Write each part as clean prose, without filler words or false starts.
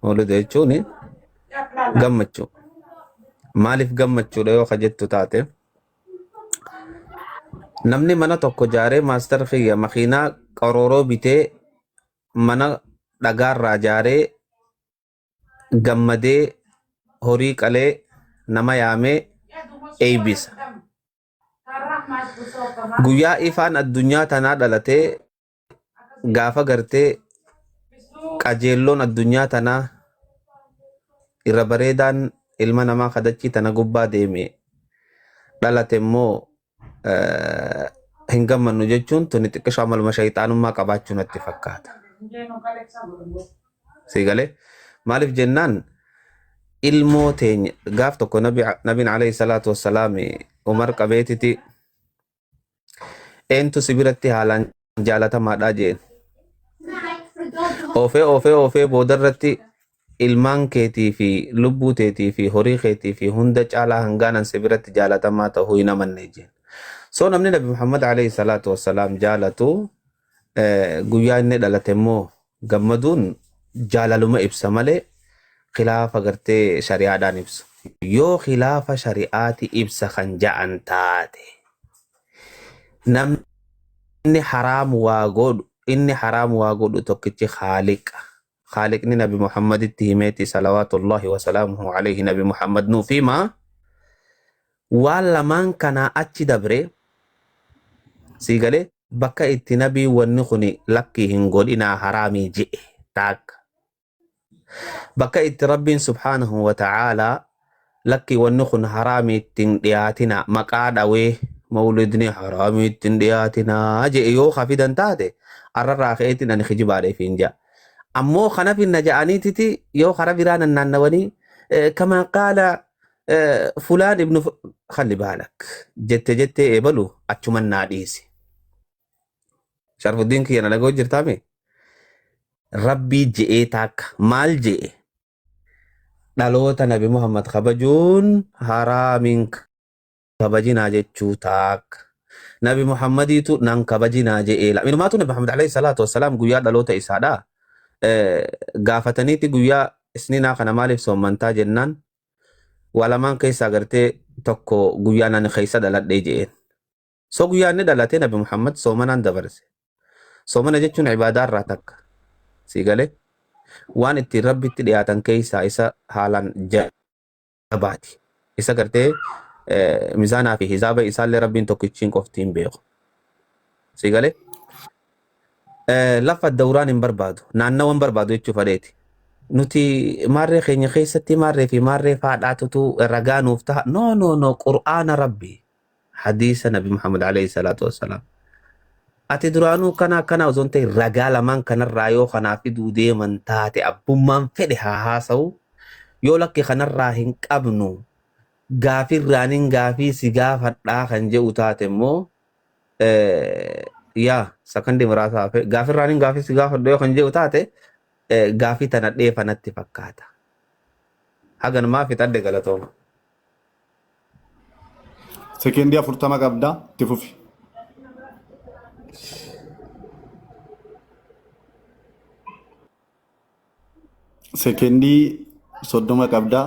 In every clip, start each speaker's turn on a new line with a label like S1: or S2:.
S1: Mawlida jechuun gammachuu. Maaliif gammachuudha yoo ka jettu taate, namni mana tokko jaaree, maastar kiyya, makiinaa qarooroo bitee, mana dhagaarraa jaaree, gammadee, horii qalee, nama yaamee eeybisa. Guyyaa ifaan addunyaa tanaa dhalatee, gaafa gartee qajeelloon addunyaa tanaa irra bareedaan ilma namaa kadachii tana gubbaa deeme dhalate immoo hin gammannu jechuun tuni xiqqisho amaluma shayxaanummaa qabaachuu natti fakkaata. Sii galee? Maaliif jennaan, ilmoo teenya gaaf tokko nabiin alayhi salaatu wassalaam Umar qabeetiti, "Eentu si biratti haalaan jaalatamaadha?" jeen. Oofee oofee oofee boodarratti, "Ilmaan keetii fi lubbuu teetii fi horii keetii fi hunda caalaa hangaanan si biratti jaalatamaa ta'uu hin amanne," jeen. So namni Nabi Muhammad alayhi salaatu wassalaam jaalatu guyyaa inni dhalate immoo gammaduun jaalaluma ibsa malee khilaafa gartee shari'aadhaan ibsu. Yoo khilaafa shari'aati ibsa kan ja'an taate, namni haraam waa godhu, inni haraam waa godhu tokkichi Khaaliqa. Khaaliqni Nabi Muhammaditti himeeti, salawaatullahi wasalaamuhu alayhi, Nabi Muhammad nuuf himaa. Waan lamaan kanaa achi dabre, sii galee, bakka itti nabii wanni kuni lakkii hin godhinaa haraamii je'e taakka. Bakka itti Rabbiin subhaanahu wa ta'aalaa lakkii wanni kun haraamii itti hin dhiyaatinaa maqaa dhawee, mawlidni haraamii itti hin dhiyaatinaa je'e yoo ka fidan taate, arrarraa ka'eetiin ani kijibaadha ifiin ja'a. Ammoo kana finna ja'aniititi yoo kara biraa nannaannawanii kamaa qaala fulaan ibnu khalli baalak jette jettee eebalu achuman naa dhiisi. Sharfuddiin kiyya, na dhaga'u jirtaame? Rabbii je'ee taakka maal je'e? Dhaloota Nabi Muhammad kabajuun haraamiin kabajinaa jechuu taakka. Nabi Muhammadiitu nan kabajinaa je'ee la. Inumaatu Nabi Muhammad alayhi salaatu wassalaam guyyaa dhaloota isaadha. Gaafataniiti, guyyaa isninaa kana maaliif soommantaa jennaan, waa lamaan keessaa gartee tokko guyyaan ani keessa dhaladhee je'een. So guyyaa inni dhalate Nabi Muhammad soomanaan dabarse. Soomana jechuun ibaadaa irraa takka. Sii galee? Waan ittiin Rabbitti dhiyaatan keessaa isa haalaan jabaati. Isa gartee mizaanaa fi hisaaba isaallee Rabbiin tokkichiin qoftiin beeku. Sii galee? Lafa dawraan hin barbaadu. Naannawa hin barbaadu jechuu fadheeti. Nuti maarree keenya keessatti maarree fi maarree faadhaatutu ragaa nuuf taha. No, no, no, Qur'aana Rabbi. Hadiisa Nabi Muhammad alayhi salaatu wassalaam. Ati duraanuu kana akkana osoo hin ta'in, ragaa lamaan kanarraa yoo kanaa fiduu deeman taate, abbummaan fedhe haa haasa'u. Yoo lakki kanarraa hin qabnu, gaafirraanin gaafii si gaafadhaa kan jedhu taate immoo, yaa sakandii muraasa hafe, gaafirraanin gaafii si gaafadhu yoo kan jedhu taate, gaafii tana dheefa natti fakkaata. Haganumaa fixadhe, galatooma.
S2: Sekeendii 40 qabda, itti fufi. Sekeendii 30 qabda.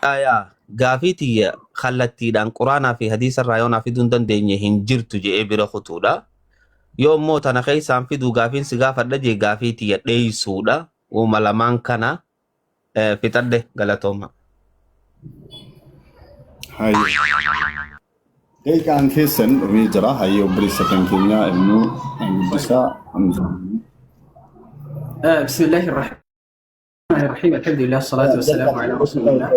S1: Yaa gaafii tiyya kallattiidhaan Quraanaa fi hadiisa irraa yoo naa fiduu hin dandeenye, hin jirtu je'ee bira kutuudha. Yoo immoo tana keessaan fiduu gaafiin si gaafadha jee, gaafii tiyya dheeysuudha. Uuma lamaan kana fixadhe, galatooma.
S2: Hayyee. Daqiiqaan keessan dhumee jira. Hayyee, obboleessa kan keenya immoo guddisaa.
S3: بسم الله الرحمن الرحيم، الحمد لله، الصلاة والسلام على رسول الله.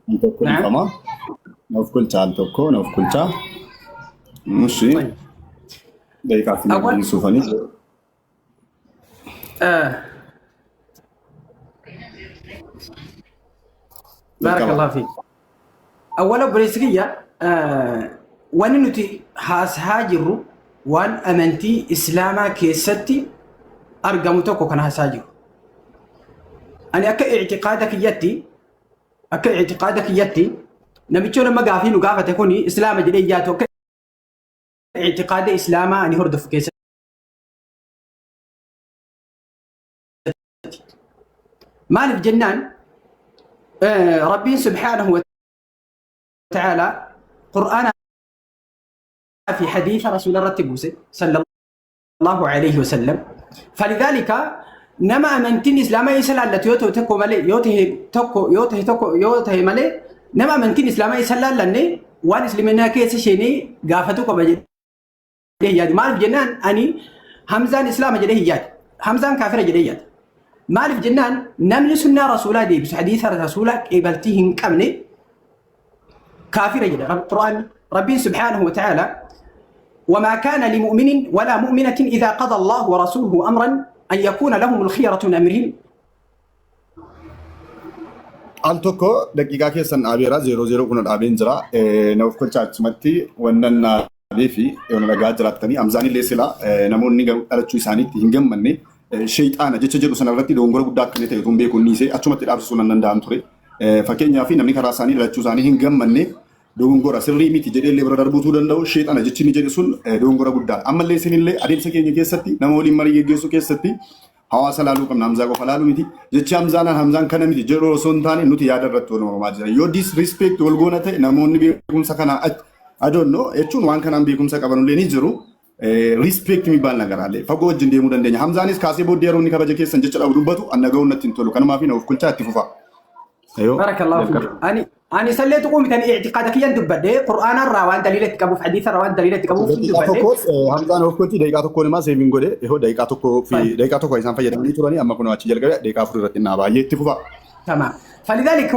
S2: Al tokko.
S3: نعم.
S2: Dhiifama. Naaf kulchaa, al tokko naaf kulchaa. Mushi.
S3: طيب.
S2: Daqiiqaa fi
S3: أول
S2: dhiisuufanii.
S3: بارك
S2: Jalqaba.
S3: الله فيك. أولا obboleessi kiyya, wanni nuti haasahaa jirru waan amantii islaamaa keessatti argamu tokko kan haasaa jiru. Ani akka ictiqaada kiyyatti namichi nama gaafii nu gaafate kuni islaama jedhee yaadu, akka ictiqaada islaamaa ani hordofu keessatti. Maaliif jennaan Rabbiin subhaanahu wa ta'aalaa Qur'aanaa fi hadiisa Rasuula irratti buuse sallallahu alayhi wa sallam. Falidhaalika nama amantiin Islaamaa isa laallatu yoo ta'e tokko malee yoo ta'e tokko yoo ta'e tokko yoo ta'e malee nama amantiin Islaamaa isa laallanne waan Islaaminaa keessa isheenii gaafatu qaba jedhee hin yaadu. Maaliif jennaan ani Hamzaan Islaama jedhee hin yaadu. Hamzaan kaafira jedhee yaada. Maaliif jennaan namni sunnaa Rasuulaa deebisu hadiisa Rasuulaa qeebaltii hin qabne kaafira jedha Qur'aanni. Rabbiin subhaanahu wa ta'ala وما كان لمؤمن ولا مؤمنة إذا قضى الله ورسوله أمرا أن يكون لهم الخيرة من أمرهم.
S2: Al tokko daqiiqaa keessan dhaabeera 00 kun dhaabeen jira. Na of kolchaa achumatti wannan dhaabee fi yoona dhagaa jiraattanii Hamzaan illee sila namoonni garuu dhalachuu isaaniitti hin gammanne sheexaana jecha jedhu sana irratti dogongora guddaa akka inni ta'e utuu hin beeku inni achumatti dhaabsisuu nan danda'an ture. Fakkeenyaaf namni karaa isaanii dhalachuu isaanii hin gammanne dogongora sirrii miti jedhee illee bira darbuutuu danda'u sheexana jechi inni jedhu sun dogongora guddaadha. Ammallee isinillee adeemsa keenya keessatti nama waliin marii geggeessuu keessatti hawaasa laaluu qabna. Hamzaa qofa laaluu miti. Jechi Hamzaanaan Hamzaan kana miti jedhu osoo hin taane nuti yaada irratti wal mormaa jira. Yoo disrespect wal goona ta'e namoonni beekumsa kana I don't know jechuun waan kanaan beekumsa qabanullee ni jiru. Respect የሚባል ነገር አለ. Fagoo wajjin deemuu dandeenya. Hamzaanis kaasee booddee yeroo inni kabaja keessan jecha dhabu dubbatu an dhaga'uun natti hin tolu. Kanumaaf na of kulchaa itti fufa. Ayoo.
S3: Barakallahu fiik. Ani sallee tuquu mitan i'tiqaada kiyyan dubbadhe Qur'aana irraa waan daliila itti qabuuf hadiisa irraa waan daliila itti qabuuf
S2: Daqiiqaa
S3: dubbadhe.
S2: Tokko Hamzaan of kulchi daqiiqaa tokkoon immoo seeviin godhe ihoo daqiiqaa tokkoo fi daqiiqaa tokko isaan fayyadamanii turanii amma kun achi jalqabe daqiiqaa 4 irratti naa baay'ee itti fufa.
S3: Tamam. Falidhaalika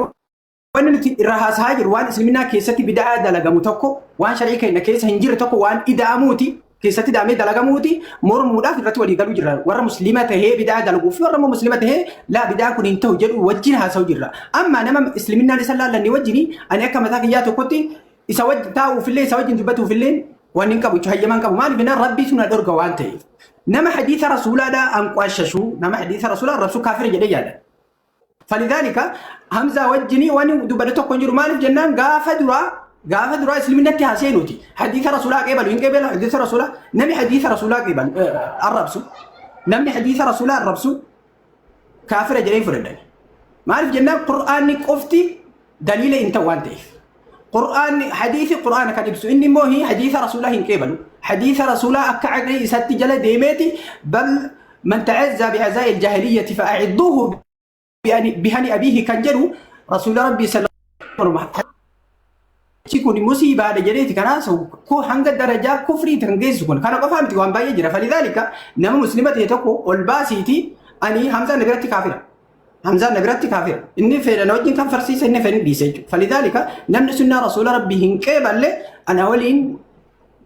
S3: wanni nuti irraa haasa'aa jiru waan islaminaa keessatti bid'aa dalagamu tokko waan sharii keenya keessa hin jirre tokko waan ida'amuuti keessatti ida'amee dalagamuuti mormuudhaaf irratti walii galuu jirra. Warra muslima tahee bid'aa dalaguu fi warra muslima tahee laa bid'aan kun hin ta'u jedhu wajjin haasa'u jirra. Amma nama islaminaan isa laallanne wajjin ani akka mataa kiyyaa tokkotti isa wajjin taa'uufillee isa wajjin dubbatuufillee waan hin qabu jechuudha hayyamaan qabu. Maaliif jennaan Rabbi sun dhorga waan ta'eef. Nama hadiisa rasuulaadhaa anqwaashashu nama hadiisa rasuulaa arrabsu kaafira jedhee yaada. Falidhaalika Hamzaa wajjin waan dubbate tokko hin jiru. Maaliif jennaan gaafa duraa islaminatti haaseenuti. Hadiisa rasuulaa qeebalu hin qeebalu hadiisa rasuulaa namni hadiisa rasuulaa qeebalu arrabsu namni hadiisa rasuulaa arrabsu kaafira jedhee fudhadhan. Maaliif jennaan Qur'aanni qofti daliila hin ta'u waan ta'eef. Qur'aanni hadiisi Qur'aana kan ibsu inni immoo hadiisa rasuulaa hin qeebalu. Hadiisa rasuulaa akka aqlii isatti jala deemeeti bal man ta'azza bi'azaa'i al-jaahiliyyati fa'a'idduuhu bihani abiihi kan jedhu rasuula rabbii sallallahu alaihi wasallam kun musiibaadha jedheeti kanaas ko hanga darajaa kufrii kan geessu kun kana qofaa miti waan baay'ee jira. Falidhaalika nama muslima ta'e tokko ol baasiiti ani Hamzaan na biratti kaafira. Hamzaan na biratti kaafira. Inni fedha na wajjin kan farsiisa inni fedha dhiise jechuudha. Falidhaalika namni sunnaa rasuula rabbii hin qeeballe ana waliin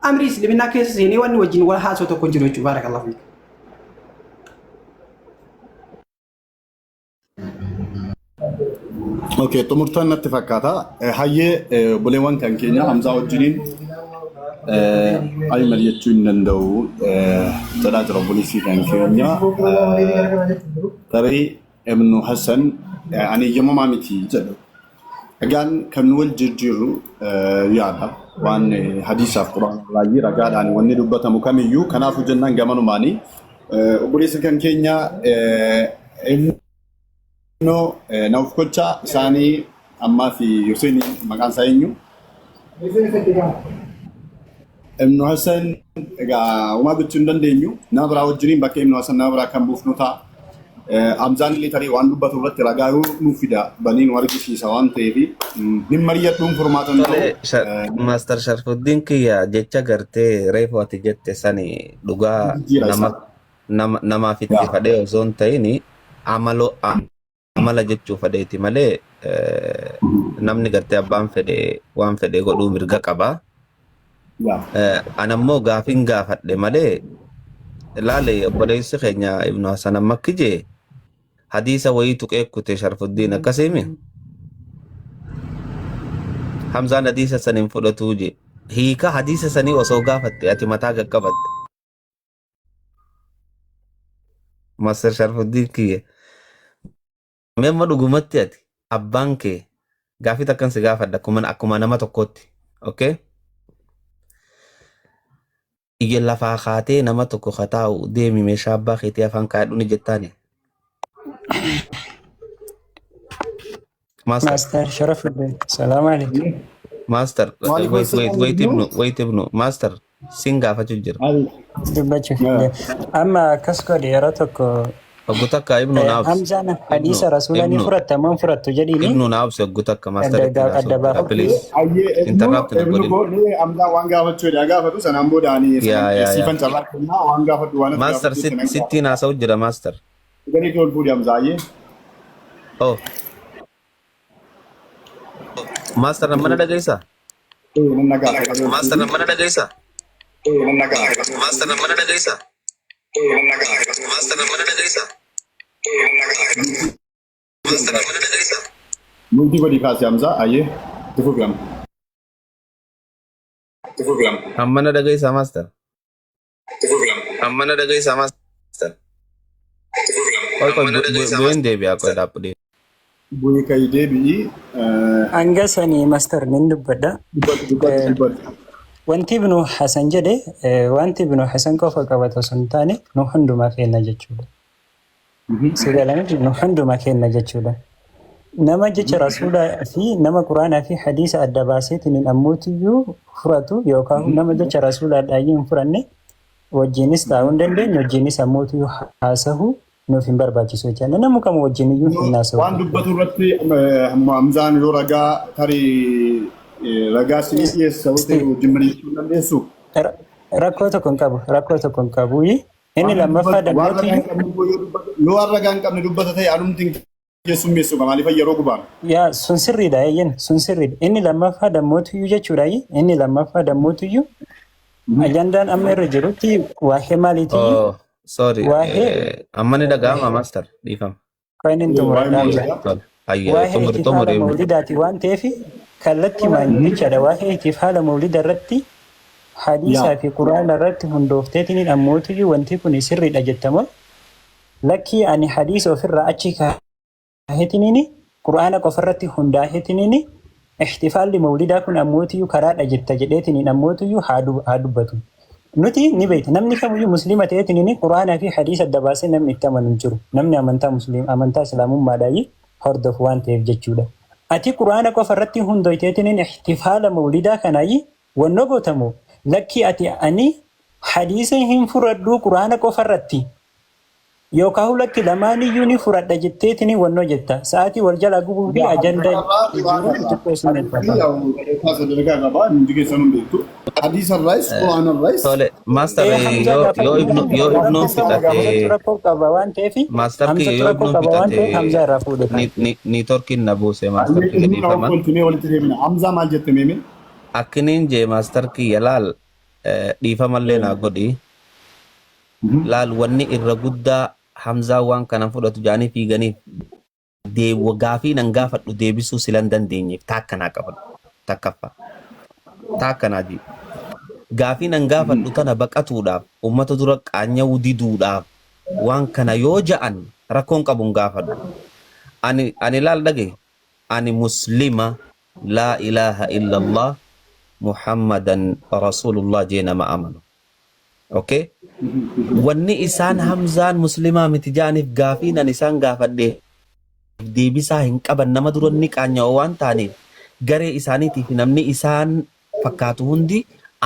S3: amrii islaminaa keessa seenee wanni wajjin wal haasoo tokko hin jiru jechuudha. Baarakallahu fiik.
S2: Okay, xumurtan natti fakkaata. Hayyee obboleewwan kan keenya Hamzaa wajjiniin ay mari'achuu hin danda'u jedhaa jira obboleessi kan keenya. Tarii Ibnu Hassan ani eeyyamamaa miti jedhu. Egaan kan nu wal jijjiirru yaada waan hadiisaaf quraana baay'ee ragaadhaan wanni dubbatamu kamiyyuu kanaafuu jennaan gamanumaanii obboleessi kan keenya Ibnu na of gochaa isaanii ammaa fi Hussein maqaan isaa eenyu? Ibnu Hassan egaa homaa gochuu hin dandeenyu. Nama biraa wajjiniin bakka Ibnu Hassan nama biraa kan buufnu ta'a. Hamzaan illee tarii waan dubbatu irratti ragaa yoo nuuf fida banii nu argisiisa waan ta'eef hin mari'adhuun furmaata hin ta'u.
S1: Tole, Master Sharfuddin kiyya jecha gartee reefu ati jette sani dhugaa
S2: Jijjiira
S1: nama
S2: isaa.
S1: nama namaaf itti fadhee osoo hin ta'in amalo amala jechuu fadheeti malee namni gartee abbaan fedhe waan fedhe godhuu mirga qaba. Anammoo gaafin gaafadhe malee laale obboleessi keenya Ibnu Hasan amma akki jee hadiisa wayii tuqee kute Sharfuddiin akkasiimi. Hamzaan hadiisa san hin fudhatuu jee. Hiika hadiisa sanii osoo gaafatte ati mataa qaqqabatte. Master Sharfuddiin kiyya. Mee amma dhugumatti ati abbaan kee gaafii takkan si gaafadha akkuma nama tokkootti. Okay? Iyya lafaa kaatee nama tokko kataa'u deemi meeshaa abbaa keetii afaan kaa'adhu ni jettaani. Master.
S4: Master Sharafuddin. Salaamu alaikum.
S1: Master.
S2: Waalaikum
S1: Wait, wait,
S2: salaam
S1: wait,
S2: Ibnu.
S1: Ibnu, wait, Ibnu. Master, sin gaafachuu jira.
S4: Dubbachuuf illee. Amma akkas godhe yeroo tokko
S1: Obbo takka Ibnu naaf.
S4: Hamzaan hadiisa
S1: Ibnu,
S4: rasuula ni
S1: Ibnu,
S4: fudhatta moo hin fudhattu jedhiini
S1: Ibnu naaf obbo takka master itti
S4: adda
S1: naasoo
S4: adda
S1: jira.
S4: baafadhu.
S1: Please.
S2: Ayyee Ibnu
S1: Interrupt na
S2: Ibnu
S1: godhin.
S2: koo mee Hamzaa waan gaafachuu jedha gaafatu sanaan booda ani
S1: Yaa, yaa, yaa.
S2: siifan carraa kennaa waan gaafadhu waan ati
S1: Master,
S2: gaafadhu nan gaafadha.
S1: sittiin haasa'u jira, master.
S2: Sagalee kee ol fuudhi Hamzaa ayyee.
S1: Oh. Master, mana dhageessaa?
S2: Ee nan nagaa sagalee ol
S1: Master,
S2: fuudhi.
S1: mana dhageessaa?
S2: Ee nan nagaa.
S1: Master, mana dhageessaa?
S2: Ee nan nagaa.
S1: Master, mana dhageessaa? Master, mana dhageessaa?
S2: Mute godhi kaasi Hamzaa ayyee. Itti fufi amma.
S1: Amma na dhageessaa, master? Amma na dhageessaa, master? Qoy qoy bu'een deebi'aa qoy dhaabbadhee.
S2: Bu'ii ka'ii deebi'ii.
S4: Hanga sanii master nin dubbadha.
S2: Dubbadhu dubbadhu dubbadhu.
S4: Wanti Ibnu Hasan jedhe wanti Ibnu Hasan qofa qabatu osoo hin taane nu hundumaa kenna jechuudha. Si galamiti nu hundumaa kenna jechuudha. Nama jecha rasuulaa fi nama quraanaa fi hadiisa adda baaseetiin ammootiyyuu fudhatu yookaan nama jecha rasuulaa dhaayyee hin fudhanne wajjinis taa'uu hin dandeenyu wajjinis ammootiyyuu haasahuu nuuf hin barbaachisu jechuudha. Nama kam wajjin iyyuu hin haasa'u.
S2: Waan dubbatu irratti Hamzaan yoo ragaa tarii ragaa sinii dhiyeessa yoo ta'e wajjin mari'achuu hin dandeessu.
S4: Rakkoo tokko hin qabu. Rakkoo tokko hin qabu. Inni lammaffaa
S2: Waan ragaa hin
S4: dammootiyyuu
S2: qabne yoo dubbata yoo waan ragaa hin qabne dubbata ta'e anumti hin keessummeessu maaliif yeroo gubaan.
S4: Yaa sun sirriidha eeyyen sun sirriidha. Inni lammaffaa dammootiyyuu jechuudha. Inni lammaffaa dammootiyyuu ajandaan amma irra jirutti waa'ee maaliitiyyuu
S1: Oh, sorry.
S4: waa'ee
S1: Amma ni dhaga'ama, master. Dhiifama.
S4: kan inni
S2: Waa'ee
S4: xumuradha Hamza.
S2: mawlidaa.
S1: Tole. Ayya,
S4: Waa'ee
S1: xumuri
S4: itti haala
S1: xumuri Ibnu.
S4: mawlidaati waan ta'eef kallattii maan jechaadha. Waa'ee itti haala mawlida irratti hadiisaa fi quraana irratti hundoofteetiin ammootiyyuu wanti kun sirriidha jettamoo lakkii ani hadiisa ofirraa achi kaahetiniin quraana qofarratti hundaa'eetiniin ihtifaalli mawlidaa kun ammootiyyuu karaadha jetta jedheetiniin ammootiyyuu haa dubbatu. Nuti ni beekna namni kamiyyuu musliima ta'eetiniin quraanaa fi hadiisa adda baasee namni itti amanu hin jiru. Namni amantaa musliim amantaa islaamummaadhaayi hordofu waan ta'eef jechuudha. Ati quraana qofa irratti hundoyteetiniin ihtifaala mawlidaa kanaayi wannoo gootamu lakkii ati ani hadiisa hin fudhadhuu quraana qofa irratti yookaan lakki lamaaniyyuu ni fudhadha jetteetini wannoo jetta. Sa'aatii wal jalaa gubuu fi ajandaa jijjiiruun xiqqoo isin
S2: Hadiisni
S4: ulfaata.
S2: sadarkaa sadarkaa qaba hundi keessan hin beektu. Hadiisa irraayis quraana irraayis.
S1: Tole, master
S4: Ee Hamzaa
S1: yoo
S4: gaafadhu
S1: yoo Ibnu yoo Ibnuun
S4: Hamzatu
S1: fixate
S4: rakkoo qaba waan ta'eef
S1: master kiyya
S4: Hamzatu
S1: yoo
S4: rakkoo
S1: Ibnuun
S4: qaba waan ta'eef
S1: fixate
S4: Hamzaa irraa fuudhe
S1: ni
S4: kan.
S1: ni niitoorkiin na buuse master kiyya
S2: Ibnu na
S1: dhiifama.
S2: okkoltimee walitti deemina. Hamzaa maal jette meeme?
S1: Akkiniin jee master kiyya laal dhiifamallee naa godhi. Laal wanni irra guddaa Hamzaa waan kana fudhatu jaanii fiiganiif gaafii nan gaafadhu deebisuu silan dandeenyeef taakkanaa qaban takkaffaa taakkanaa jiru. Gaafii nan gaafadhu tana baqatuudhaaf ummata dura qaanya'uu diduudhaaf waan kana yoo ja'an rakkoon qabu hin gaafadhu. Ani laal dhage ani muslima laa ilaaha illallah Muhammadan Rasulullah jee nama amanu. Okay? Wanni isaan Hamzaan muslimaa miti ja'aniif gaafii nan isaan gaafadhe deebisaa hin qaban nama dura ni qaanya'u waan ta'aniif garee isaaniitiif namni isaan fakkaatu hundi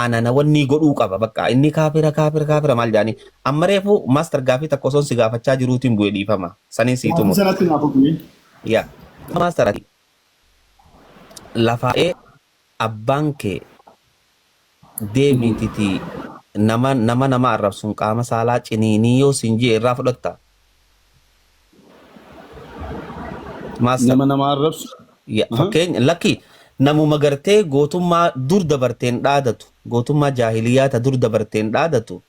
S1: anana wanni godhuu qaba bakka inni kaafira kaafira kaafira maal jedhanii amma reefu master gaafii takka osoon si gaafachaa jiruutiin bu'e dhiifama saniin sii
S2: Gaafii
S1: xumura.
S2: sanatti naaf okne.
S1: Yaa master ati lafaa'ee abbaan kee deemiititi nama nama nama arrabsuun qaama saalaa ciniinii yoo siin jee irraa fudhatta. Master.
S2: Nama nama arrabsu.
S1: Fakkeenya lakki namuma gartee gootummaa dur dabarteen dhaadatu gootummaa jaahiliyyaa ta dur dabarteen dhaadatu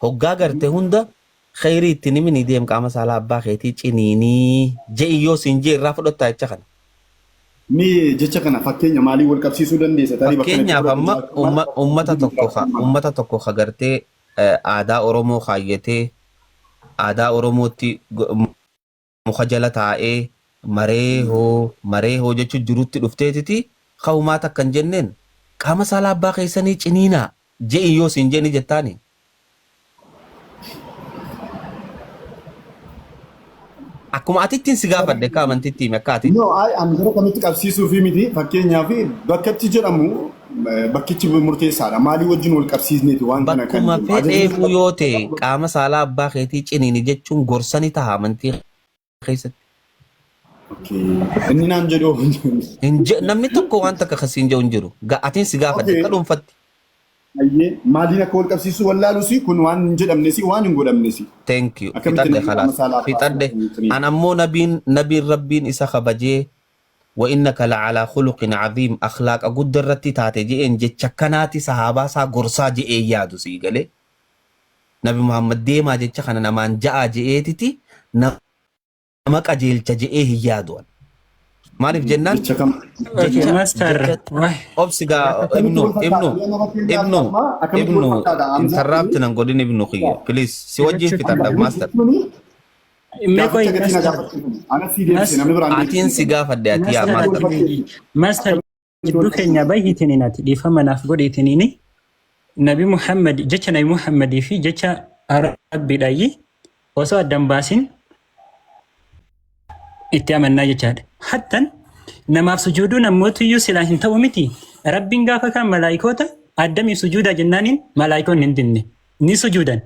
S1: hoggaa garte hunda kheyrii itti nimini deem qaama saalaa abbaa keetii ciniinii je'i yoo siin jee irraa fudhattaa jecha kana.
S2: Mee jecha kana fakkeenya maalii wal qabsiisuu dandeessa? Tarii bakka kanatti
S1: Fakkeenyaaf
S2: fudhatu
S1: amma
S2: jiraachuu maal?
S1: ummata tokko ka ummata tokko ka gartee aadaa Oromoo kaayyatee aadaa Oromootti muka jala taa'ee maree hoo maree hoo jechuun jirutti dhufteetiti ka'umaa takka hin jenneen qaama saalaa abbaa keessanii ciniinaa je'i yoo siin jeeni jettaani. Akkuma atittiin si gaafadhe akka amantitti himi akka atitti.
S2: No, ay, ani gara kamitti qabsiisuu fi miti. Fakkeenyaaf bakkatti jedhamu bakkichi murteessaadha. Maalii wajjin wal qabsiisneeti waan kana kan
S1: Bakkuma
S2: jennu. Ajajni
S1: fedheefuu yoo ta'e qaama saalaa abbaa keetii ciniini jechuun gorsa ni taha amantii keessatti.
S2: Okay. Inni naan jedhu
S1: Hin je- Namni tokko waan takka kasiin jedhu hin jiru. Atiin si gaafadhe
S2: Okay.
S1: akka dhuunfatti.
S2: Ayyee maaliin akka wal qabsiisuu wallaalusi kun waan hin jedhamnesi waan hin godhamnesi.
S1: Thank you.
S2: Akkamitti
S1: Fixadhe
S2: namni qaama
S1: khalaas.
S2: saalaa abbaa
S1: Fixadhe.
S2: isaa
S1: An ammoo nabiin rabbiin isa kabajee wa innaka la'alaa khuluqin caziim akhlaaqa gudda irratti taate je'een jecha akkanaati sahaabaa isaa gorsaa je'ee yaadu sii galee. Nabi Muhammad deemaa jecha kana namaan ja'aa je'eetiti nama qajeelcha je'ee hin yaadu an. Maaliif jennaan
S2: Jecha kam
S4: Okay,
S1: jecha
S4: master.
S1: jecha
S4: Wah,
S1: obsi gaa
S2: akkamitti
S1: ibnu
S2: wal
S1: ibnu
S2: fakkaata? Amma fakkeenyaaf
S1: ibnu
S2: amma akkamitti wal
S1: ibnu
S2: fakkaata? Hamzaan
S1: interrupt nan godhin ibnu kiyya please si wajjin
S4: dubbachuu
S1: fixadha
S4: danda'a.
S1: master.
S4: Mee qoy
S2: Gaaficha gatii na
S4: master.
S2: gaafachuu kun anas sii deebise namni biraan
S1: Atiin si gaafadhe ati yaa
S4: Master
S1: master.
S4: ati master jidduu keenya baay'itiniin ati dhiifama naaf godhiitiniini Nabi Muhammad jecha Nabi Muhammadii fi jecha Rabbiidhaayyi osoo addan baasin itti amannaa jechaadha. Hattan namaaf sujuuduun ammootiyyuu silaa hin ta'u miti. Rabbiin gaafa kaan malaayikoota addamiif sujuudaa jennaaniin malaayikoonni hin dinne ni sujuudan.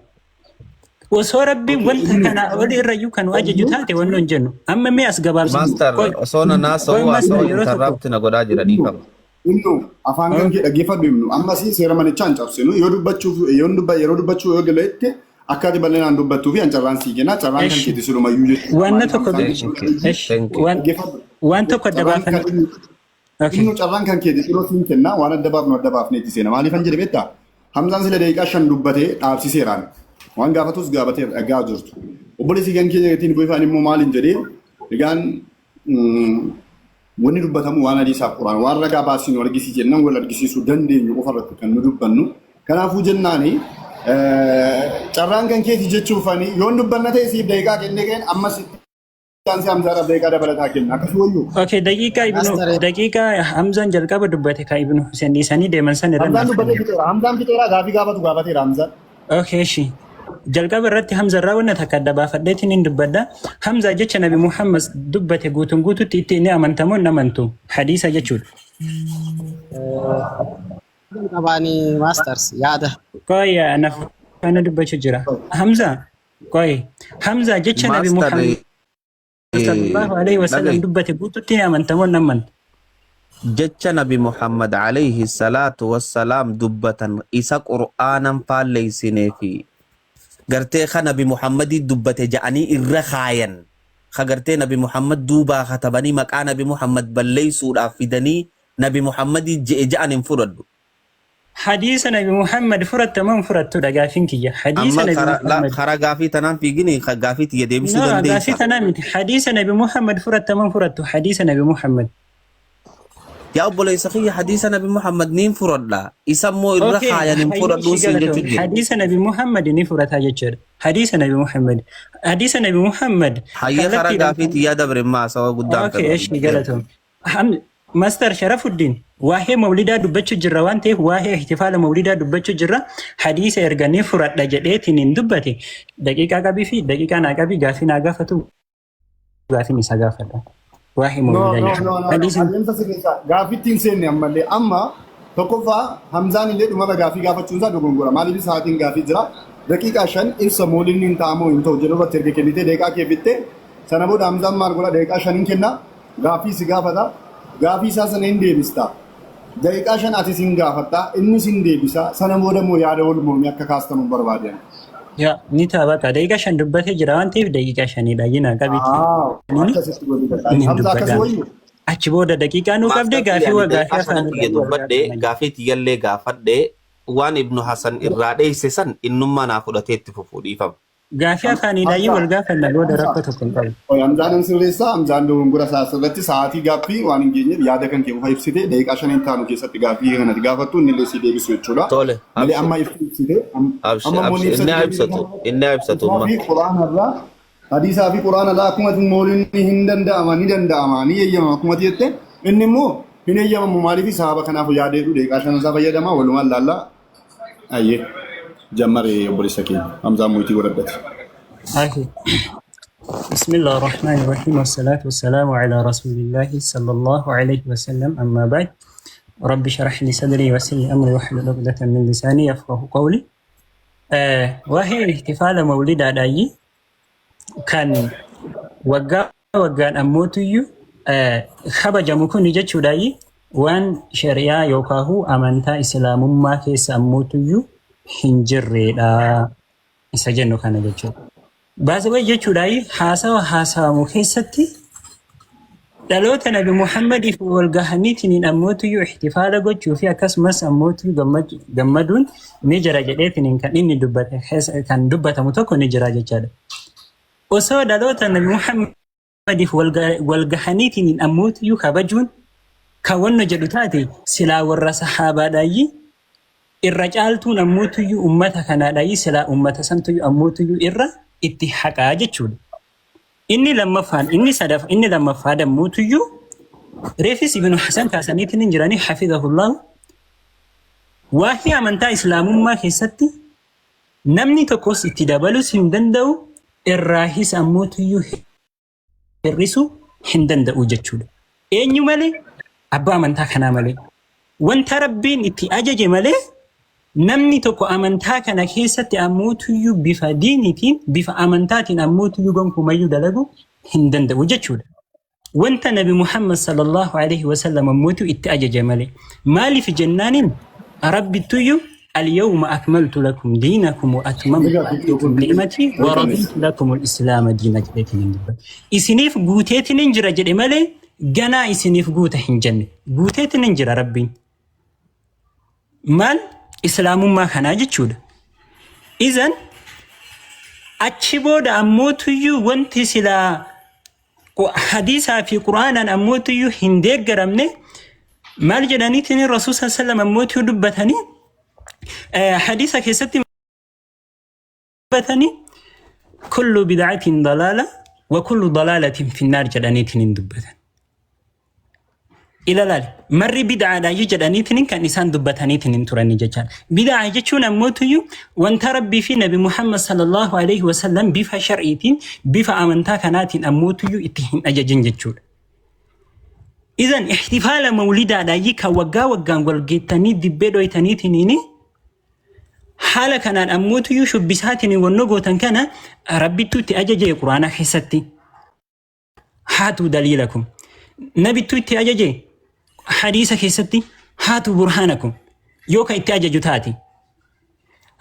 S4: Osoo Rabbiin wanta kana oli irrayyuu kan nu ajaju taate wanni hin jennu. Amma mee as gabaabsinu.
S1: Master
S4: Qoy
S1: osoo na
S4: qoy
S1: naasa'uu
S4: master
S1: haasa'uu
S4: yeroo tokko.
S1: interrupt na godhaa jira dhiifama.
S2: Ibnu afaan kan kee dhaggeeffadhu ibnu ammas seera manichaa hin cabsinu yoo dubbachuuf yoo dubba yeroo dubbachuu yoo galeette akka ati bal'inaan dubbattuu fi an carraan sii kenna carraan kan
S4: Esh
S2: keeti silumayyuu jechuudha.
S4: wanna
S2: Maaliif
S4: tokko
S2: hamsaan
S1: Thank
S2: jechuudha
S1: you.
S4: esh
S1: Thank you.
S4: waan
S2: dhaggeeffadhu
S4: waan tokko adda
S2: carraan kan
S4: baafan. Okay.
S2: ibnu carraan kan keeti yeroo siin kenna waan adda baafnu adda baafneetti seena maaliif an jedhe beektaa Hamzaan sila daqiiqaa 5 dubbatee dhaabsiseeraan waan gaafatus gaafatee dhagaa jirtu obboleessi kan keenya gatiin bu'ifaan immoo maaliin jedhee egaan Wanni dubbatamu waan hadiisaaf Qur'aana. Waan ragaa baasii nu argisiisi jennaan wal argisiisuu dandeenyu qofa irratti kan nu dubbannu. Kanaafuu jennaani carraan kan keeti jechuufani yoon dubbanna ta'e siif daqiiqaa kennee ka'een ammas itti aansee Hamzaadhaaf daqiiqaa dabalataa kenna. Akkasii wayyuu.
S4: Okay, daqiiqaa ibnu
S3: Master
S4: daqiiqaa Hamzaan jalqaba dubbate ka ibnu Hussein dhiisanii deeman san irra
S2: Hamzaan
S4: naaf
S2: dubbatee
S4: kenna.
S2: fixeera. Hamzaan fixeera gaafii gaafatu gaafateera Hamzaan.
S4: Okay, eshi. Jalqaba irratti Hamza irraa wanna takka adda baafadheetiin hin dubbadha. Hamza jecha Nabi Muhammad dubbate guutuun guututti itti ni amantamoo hin amantu? Hadiisa jechuudha.
S5: Qabaanii masters yaada.
S4: Qoy na faana dubbachuu jira. Hamza, qoy. Hamza jecha Nabi
S1: Master
S4: Muhammad sallallahu alaihi wasallam
S1: dhagahi.
S4: dubbate guututti ni amantamoo hin amantu?
S1: Jecha Nabi Muhammad alayhi salaatu wassalaam dubbatan isa Qur'aanan faalleysinee fi gartee ka Nabi Muhammadii dubbate ja'anii irra kaayan ka gartee Nabi Muhammad duubaa katabanii maqaa Nabi Muhammad balleeysuudhaaf fidanii Nabi Muhammadii je'e ja'an hin fudhadhu.
S4: Hadiisa Nabi Muhammad furatta moo hin furattudha gaafiin kiyya. Hadiisa
S1: Amma
S4: Nabi
S1: kara la
S4: Muhammad.
S1: kara gaafii tanaan fiigini ka gaafii tiyya deebisuu
S4: No, gaafii
S1: dandeeysa.
S4: tanaa miti. Hadiisa Nabi Muhammad furatta moo hin furattu? Hadiisa Nabi Muhammad.
S1: Yaa obboleessa kiyya hadiisa Nabi Muhammad niin furadha. Isa immoo irra
S4: Okay,
S1: kaayan hin
S4: hayyuu
S1: fudhadhuun
S4: ishii
S1: siin jechu
S4: galatoomi.
S1: jira.
S4: Hadiisa Nabi Muhammad ni furataa jechuudha. Hadiisa Nabi Muhammad. Hadiisa Nabi Muhammad
S1: Hayyee kara
S4: kallattiidhaan
S1: gaafii tiyyaa dabre immaa hasawa guddaan
S4: Okay,
S1: fedhu.
S4: eshi galatoom. Master Sharafuddin waa'ee mawlidaa dubbachuu jirra waan ta'eef waa'ee ihtifaala mawlidaa dubbachuu jirra hadiisa erga ni furadha jedheetiin hin dubbate daqiiqaa qabii fi daqiiqaa naa qabii gaafii naa gaafatu gaafiin isa gaafadha. Waa'ee
S2: No,
S4: mawlidaa
S2: no,
S4: jechuudha.
S2: no, no, no.
S4: Hadiisni
S2: Adeemsa sirreessaa. Gaaffiitti hin seenne ammallee. Amma tokkoffaa Hamzaan illee dhumarra gaaffii gaafachuun isaa dogongora. Maaliif sa'aatiin gaaffii jira. Daqiiqaa 5 ibsa moolidni hin ta'amoo hin ta'u jedhu irratti erga kennitee daqiiqaa kee fixxee sana booda Hamzaan maal godha daqiiqaa 5 hin kenna. Gaaffii si gaafata. Gaaffii isaa sana hin deebista. Daqiiqaa 5 ati sin gaafatta, inni sin deebisa. Sana booda immoo yaada wal mormii akka kaastanu hin barbaade ani.
S4: Yaa ni ta'a bakka daqiiqaa 5 dubbatee jira waan ta'eef daqiiqaa shanidha jina qabiiti.
S2: Aa, akkasitti godhi bakka.
S4: Ni
S2: Hamza akkas
S4: dubbadha.
S2: wayyu.
S4: Achi booda daqiiqaa nuu qabdee
S1: Master
S4: gaafii
S1: kiyya
S4: wa
S1: ani
S4: gaafii
S1: daqiiqaa
S4: afaan
S1: shanan tiyya
S4: irraa wal
S1: dubbadhe
S4: gaafanna.
S1: gaafii tiyyallee gaafadhe waan Ibnu Hasan irraa dheeyse san innummaa naa fudhatee itti fufuu dhiifama.
S4: Gaafii afaaniidhaayyuu
S2: Hamza,
S4: wal gaafanna booda
S2: Hamza,
S4: rakkoo tokko hin qabu.
S2: Oye, Hamzaan hin sirreessa. Hamzaan dogongora isaa asirratti sa'aatii gaaffii waan hin geenyeef yaada kan kee qofa ibsite daqiiqaa 5 hin taanu keessatti gaaffii kanatti gaafattu inni illee si deebisu jechuudha.
S1: Tole,
S2: Malee
S1: abshir,
S2: amma ibsi ibsite
S1: abshir,
S2: amma immoo ni
S1: abshir. Inni
S2: ibsate
S1: haa ibsatu, inni haa ibsatu
S2: hadiisaa
S1: amma.
S2: fi quraana irraa hadiisaa fi quraana irraa akkuma moolonni hin danda'ama ni danda'ama ni eeyyamama akkuma jette inni immoo hin eeyyamamu maaliif sababa kanaaf yaadeedhu daqiiqaa 5 isaa fayyadama walumaan laallaa Ayyee. Jammare obboleessa keenya. Hamzaan mo'itii godhadhate.
S4: Okay. بسم الله الرحمن الرحيم والصلاة والسلام على رسول الله صلى الله عليه وسلم أما بعد رب اشرح لي صدري ويسر لي أمري واحلل عقدة من لساني يفقه قولي. Waa'ee ihtifaala mawlidaadhaayi kan waggaa waggaan ammootuyyuu kabajamu kun jechuudhaayi waan shari'aa yookaahu amantaa islaamummaa keessa ammootuyyuu hin jirreedha isa jennu kana jechuudha. Baasawwan jechuudhaayi haasawa haasawamu keessatti dhaloota Nabi Muhammadiif wal gahaniitiin ammootuyyuu ihtifaala gochuu fi akkasumas ammootuyyuu gammaduun ni jira jedheetiin kan inni dubbate kan dubbatamu tokko ni jira jechaadha. Osoo dhaloota Nabi Muhammadiif wal gahaniitiin ammootuyyuu kabajuun kan wanna jedhu taate silaa warra sahaabaadhaayyi irra caaltuun ammootuyyuu ummata kanaadhaayyi silaa ummata santuyyuu ammootuyyuu irra itti haqaa jechuudha. Inni lammaffaan inni sadaf inni lammaffaa dammuutuyyuu reefis Ibnu Hasan kaasaniitiin hin jiranii hafidahullahu waa'ee amantaa islaamummaa keessatti namni tokkos itti dabalus hin danda'u, irraahis ammootuyyuu hir'isuu hin danda'u jechuudha. Eenyu malee? Abbaa amantaa kanaa malee. Wanta Rabbiin itti ajaje malee namni tokko amantaa kana keessatti ammootuyyuu bifa diiniitiin, bifa amantaatiin ammootuyyuu gonkumayyuu dalagu hin danda'u jechuudha. Wanta Nabi Muhammad sallallahu alaihi wasallam ammootu itti ajaje malee. Maaliif jennaaniin Rabbittuyyuu al-yawma akmaltu lakum diinakum wa atmamtu alaykum ni'mati wa raditu lakum al-islaama diina jedheetiin hin dubbate. Isiniif guuteetiin hin jira jedhe malee ganaa isiniif guuta hin jenne. Guuteetiin hin jira Rabbiin. Maal? Islaamummaa kanaa jechuudha. Izan achi booda ammootuyyuu wanti silaa hadiisaa fi quraanaan ammootuyyuu hin deeggaramne maal jedhaniitiin Rasuul sallam ammootuyyuu dubbatanii hadiisa keessatti dubbatanii kullu bid'atin dalaala wa kullu dalaalatin finnaar jedhaniitiin hin dubbatan. Ilalaal marri bid'aadha jedhaniitiin kan isaan dubbataniitiin hin turani jechaadha. Bid'aa jechuun ammootuyyuu wanta Rabbii fi Nabi Muhammad sallallahu alaihi wasallam bifa shar'iitiin, bifa amantaa kanaatiin ammootuyyuu itti hin ajajin jechuudha. Izan ihtifaala mawlidaadha kan waggaa waggaan walgeettanii dibbee dhoytaniitiin haala kanaan ammootuyyuu shubbisaatiin wanno gootan kana Rabbittuu itti ajaje Quraana keessatti. Haatu daliilakum. Nabittuu itti ajaje hadiisa keessatti, haatu burhaanakum yoo kan itti ajaju taate.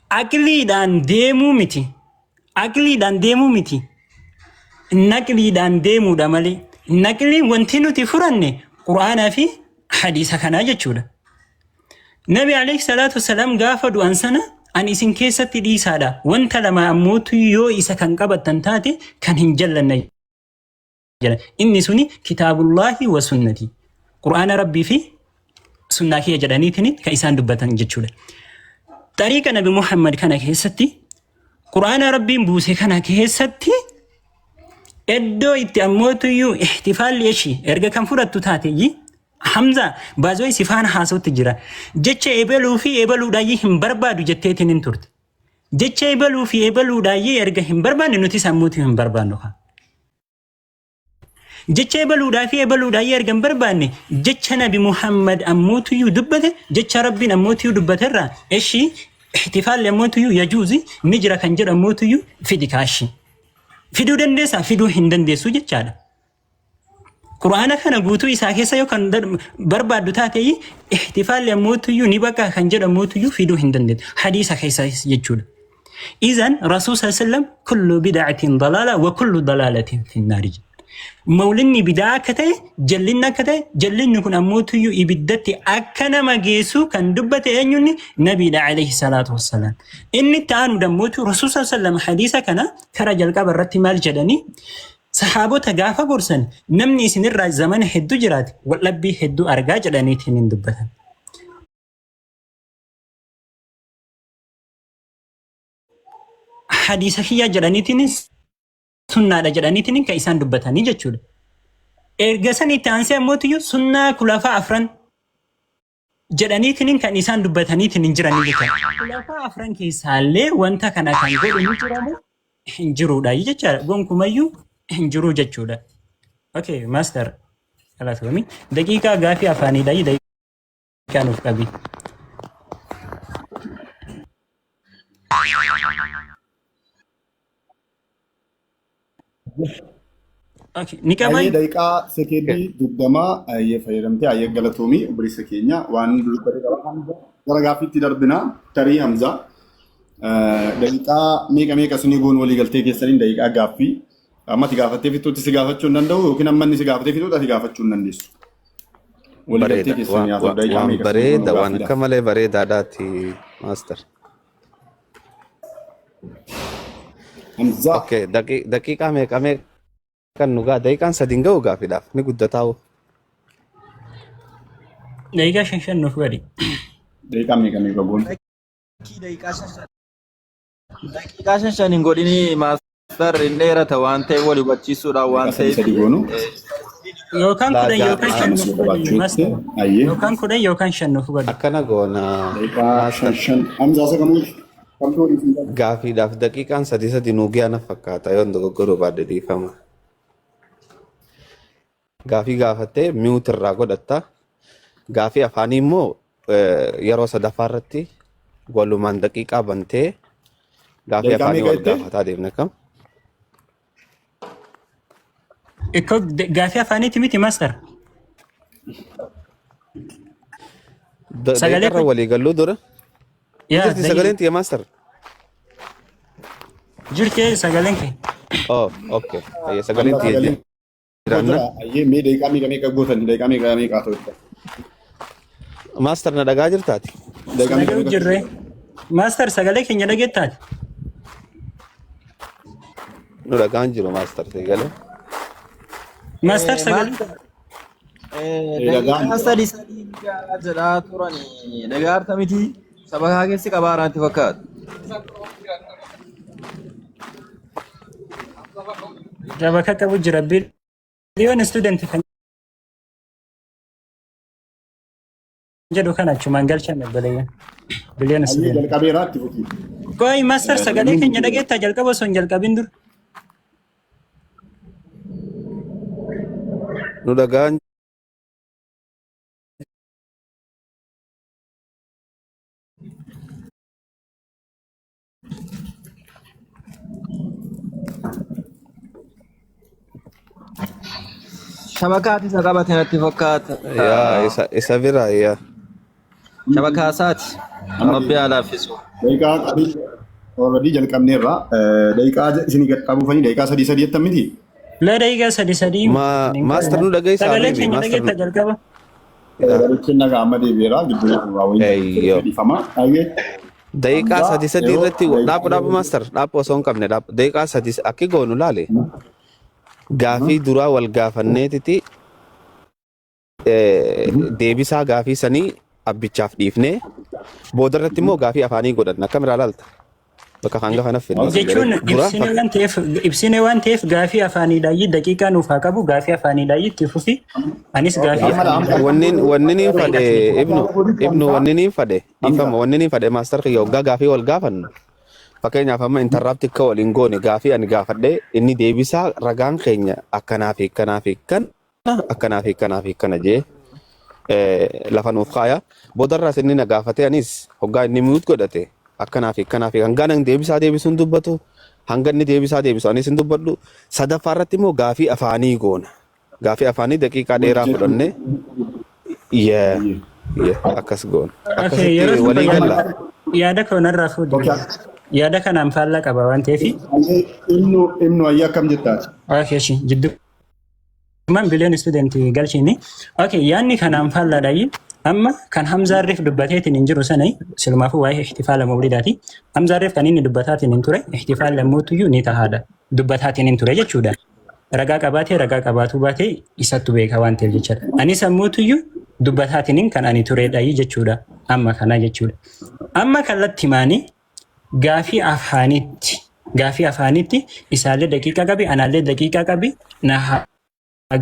S4: Aqliidhaan deemuu miti. Aqliidhaan deemuu miti. Naqliidhaan deemuudha malee. Naqliin wanti nuti furanne Qur'aanaa fi hadiisa kanaa jechuudha. Nabi alayhi salaatu wasalaam gaafa du'an sana ani isin keessatti dhiisaadha. Wanta lama ammootu yoo isa kan qabattan taate kan hin jallanne jedha. Inni suni kitaabullaahi wa sunnati. Qur'aana Rabbii fi sunnaa kiyya jedhaniitiin kan isaan dubbatan jechuudha. Xariiqa Nabi Muhammad kana keessatti, Qur'aana Rabbiin buuse kana keessatti iddoo itti ammootuyyuu ihtifaalli ishii erga kan fudhattu taateeyyi Hamza baazoo si faana haasawutti jira. Jecha ebaluu fi ebaluudhaayyii hin barbaadu jetteetiin hin turte. Jecha ebaluu fi ebaluudhaayyii erga hin barbaanne nuti sammuutu hin barbaannu. Jecha ebaluudhaa fi ebaluudhaayyii erga hin barbaanne jecha Nabi Muhammad ammootuyyuu dubbate, jecha Rabbiin ammootuyyuu dubbate irraa ishii ihtifaalli ammootuyyuu yajuuzi ni jira kan jedhu ammootuyyuu fidi kaashi. Fiduu dandeessaa? Fiduu hin dandeessu jechaadha. Qur'aana kana guutuu isaa keessa yoo kan barbaaddu taate ihtifaalli ammootuyyuu ni baqa kan jedhu ammootuyyuu fiduu hin dandeettu. Hadiisa keessa jechuudha. Izan Rasuul sallam kullu bid'atin dalaala wa kullu dalaalatin finnaari. Mawlinni bidaa akka ta'e, jallinni akka ta'e, jallinni kun ammootuyyuu ibiddatti akka nama geessu kan dubbate eenyunni? Nabiidha alayhi salaatu wassalaam. Inni itti aanu dammootu Rasuul sallam hadiisa kana kara jalqaba irratti maal jedhanii sahaabota gaafa gorsan? Namni isinirraa zamana hedduu jiraate waldhabbii hedduu argaa jedhaniitiin hin dubbatan. Hadiisa kiyyaa jedhaniitiin, sunnaadha jedhaniitiin kan isaan dubbatanii jechuudha. Erga san itti aansee ammootiyyuu sunnaa kulafaa afran jedhaniitiin kan isaan dubbataniitiin hin jiranii jechuudha. Kulafaa afran keessaallee wanta kana kan godhu ni jiramu hin jiruudha jechaadha. Gonkumayyuu hin jiru jechuudha. Okay, master galatoomi. Daqiiqaa gaafii afaaniidha. Daqiiqaa nuuf qabi. Okay, ni qabaa?
S2: Ayyee daqiiqaa sekeendii 20 ayyee fayyadamtee ayyee galatoomii obboleessa keenya waan dubbate qaba. Hamza gara gaaffiitti darbina tarii Hamza daqiiqaa meeqa meeqa isinii goon walii galtee keessaniin daqiiqaa gaaffii amma ati gaafattee fixuutti si gaafachuu hin danda'u yookiin amma inni si gaafatee fixuutti ati gaafachuu hin dandeessu. Walii galtee
S1: Bareeda.
S2: keessanii haa ta'u daqiiqaa
S1: Waan
S2: meeqa isinii goonu
S1: bareeda waan
S2: gaaffiidhaaf.
S1: akka malee bareedaadhaati master.
S2: Hamzaa.
S1: Okay, daqiiqaa meeqa meeqa nu gaa daqiiqaan sadi hin ga'u gaafiidhaaf ni guddataa hoo.
S4: Daqiiqaa shan shan nuuf godhi.
S2: Daqiiqaa meeqa meeqa goon?
S6: Lakkii daqiiqaa shan shan daqiiqaa shan shan hin godhinii maastar hin dheerata waan ta'eef wal hubachiisuudhaan waan
S2: Daqiiqaa sadi
S6: ta'eef
S2: sadi goonu.
S4: Yookaan
S1: Laa
S4: 10 yookaan
S1: gaa
S4: shan
S2: Amma
S4: nuuf
S2: si
S4: godhi
S2: qabaachuu
S4: master.
S2: ayyee.
S4: Yookaan 10 yookaan shan nuuf godhi.
S1: Akkana goona
S2: Daqiiqaa
S1: master.
S2: shan shan. Hamzaa isa kamuu kamtu waliin siin qabu?
S1: Gaafiidhaaf daqiiqaan sadi sadi nuu ga'a na fakkaata yoon dogoggoruu baadhe dhiifama. Gaafii gaafattee mute irraa godhatta. Gaafii afaanii immoo yeroo sadaffaa irratti walumaan daqiiqaa bantee gaafii
S2: Daqiiqaa
S1: afaanii
S2: meeqa
S1: wal
S2: jettee?
S1: gaafataa deemna kam?
S4: Ikkoo gaafii afaaniiti miti master. Sagalee
S1: Daqiiqarra
S4: kun
S1: walii galluu dura. Ni
S4: yaa
S1: jirti sagaleen tiyya master?
S4: Jirti sagaleen kee.
S1: Oh, okay. Ayya sagaleen
S2: Hamza
S1: tiyya
S2: sagaleen koo
S1: jiraanna.
S2: jira. Ayyee mee daqiiqaa meeqa meeqa gootan? Daqiiqaa meeqa meeqa ta'u?
S1: Master na dhagaa jirtaati?
S2: Daqiiqaa meeqa
S4: Dhaga'u
S2: meeqa?
S4: jirre. Master sagalee keenya dhageettaati.
S1: Nu dhagaan jiru master sagalee.
S4: Master sagalee.
S6: Maal
S2: Dhagaan
S6: daqiiqaa
S2: jira.
S6: sadi sadii mijaa'aa jedhaa turani dhagaa harta miti saba kaa keessi qabaa irratti fakkaata.
S4: Jabaka qabu jira. Biliyoon student kan jedhu kana achumaan galchan obboleeyyan. Biliyoon
S2: Ayyee
S4: student.
S2: jalqabeera itti fufi.
S4: Qoy master sagalee keenya dhageettaa jalqaba osoo hin jalqabin dur.
S1: Nu dhagaan
S6: Shabakaati isa qabate natti fakkaata.
S1: Yaa isa bira yaa.
S6: Shabakaa isaati. Rabbi haa laaffisu.
S2: Daqiiqaa qabii already jalqabneerra. Daqiiqaa isinii gad qabuufanii daqiiqaa sadii sadii jettan miti.
S4: La daqiiqaa sadi sadii
S1: Ma
S4: hin
S1: master
S4: qabna.
S1: nu dhageessaa
S4: Sagalee
S1: habibi
S4: keenya
S1: master
S4: dhageetta
S1: nu.
S4: jalqaba.
S1: Yaa.
S2: Walitti nagaa amma deebi'eera gidduu irraa wayii
S1: Eeyyoo.
S2: dhiifama. Ayyee
S1: Daqiiqaa
S2: Hamzaa
S1: sadi sadi
S2: yeroo
S1: irratti
S2: daqiiqaa
S1: dhaabbu dhaabbu master dhaabbu osoo hin qabne dhaabbu daqiiqaa sadi akki goonu laale gaafii duraa wal gaafanneetiti deebisaa gaafii sanii abbichaaf dhiifnee booda irratti immoo gaafii afaanii godhanna akkam irraa laalta bakka hanga kana fidna si
S4: Jechuun
S1: galee dura
S4: ibsine waan ta'eef ibsine waan ta'eef gaafii afaaniidhaayyi daqiiqaa nuuf haa qabu gaafii afaaniidhaayyi itti fufi anis gaafii
S2: Amma amma
S4: afaaniidhaayyi
S1: wannin wannin hin
S4: daqiiqaa
S1: fadhe
S4: itti fufi.
S1: ibnu ibnu wannin hin fadhe dhiifama wannin hin fadhe maastar kiyya hoggaa gaafii wal gaafannu fakkeenyaaf amma intarraapti akka waliin goone gaafii ani gaafadhe inni deebisaa ragaan keenya akkanaa fi akkanaa fi akkana akkanaa fi akkanaa fi akkana jee lafa nuuf kaaya. Boodarraas inni na gaafate anis hoggaa inni mute godhate akkanaa fi akkanaa fi hanga nan deebisaa deebisuun dubbatu hanga inni deebisaa deebisu anis hin dubbadhu. Sadaffaa irratti immoo gaafii afaanii goona. Gaafii afaanii daqiiqaa dheeraa fudhanne yeah, yeah, akkas goona.
S4: Okay,
S1: Akkasitti
S4: yeroo sun
S1: walii
S4: fayyadama.
S1: galla.
S4: Yaada koo narraa fuudhi.
S2: Okay.
S4: Yaada kanaan faallaa qaba waan ta'eef.
S2: Ibnu ibnu ayyaa akkam jettaati?
S4: Okay, shi jidduu Man biliyoon student galchiini. Okay, yaadni kanaan faallaadhaayi. Amma kan Hamzaarriif dubbateetiin hin jiru sana silumaafuu waa'ee ihtifaala mawlidaati. Hamzaarriif kan inni dubbataatiin hin ture ihtifaala lammuutuyyuu ni tahaadha. Dubbataatiin hin ture jechuudha. Ragaa qabaatee ragaa qabaatuu baatee isattu beeka waan ta'eef jechaadha. Anis ammuutuyyuu dubbataatiin kan ani tureedhaayi jechuudha. Amma kana jechuudha. Amma kallattimaanii gaafii afaanitti gaafii afaanitti isaallee daqiiqaa qabi anaallee daqiiqaa qabi na haa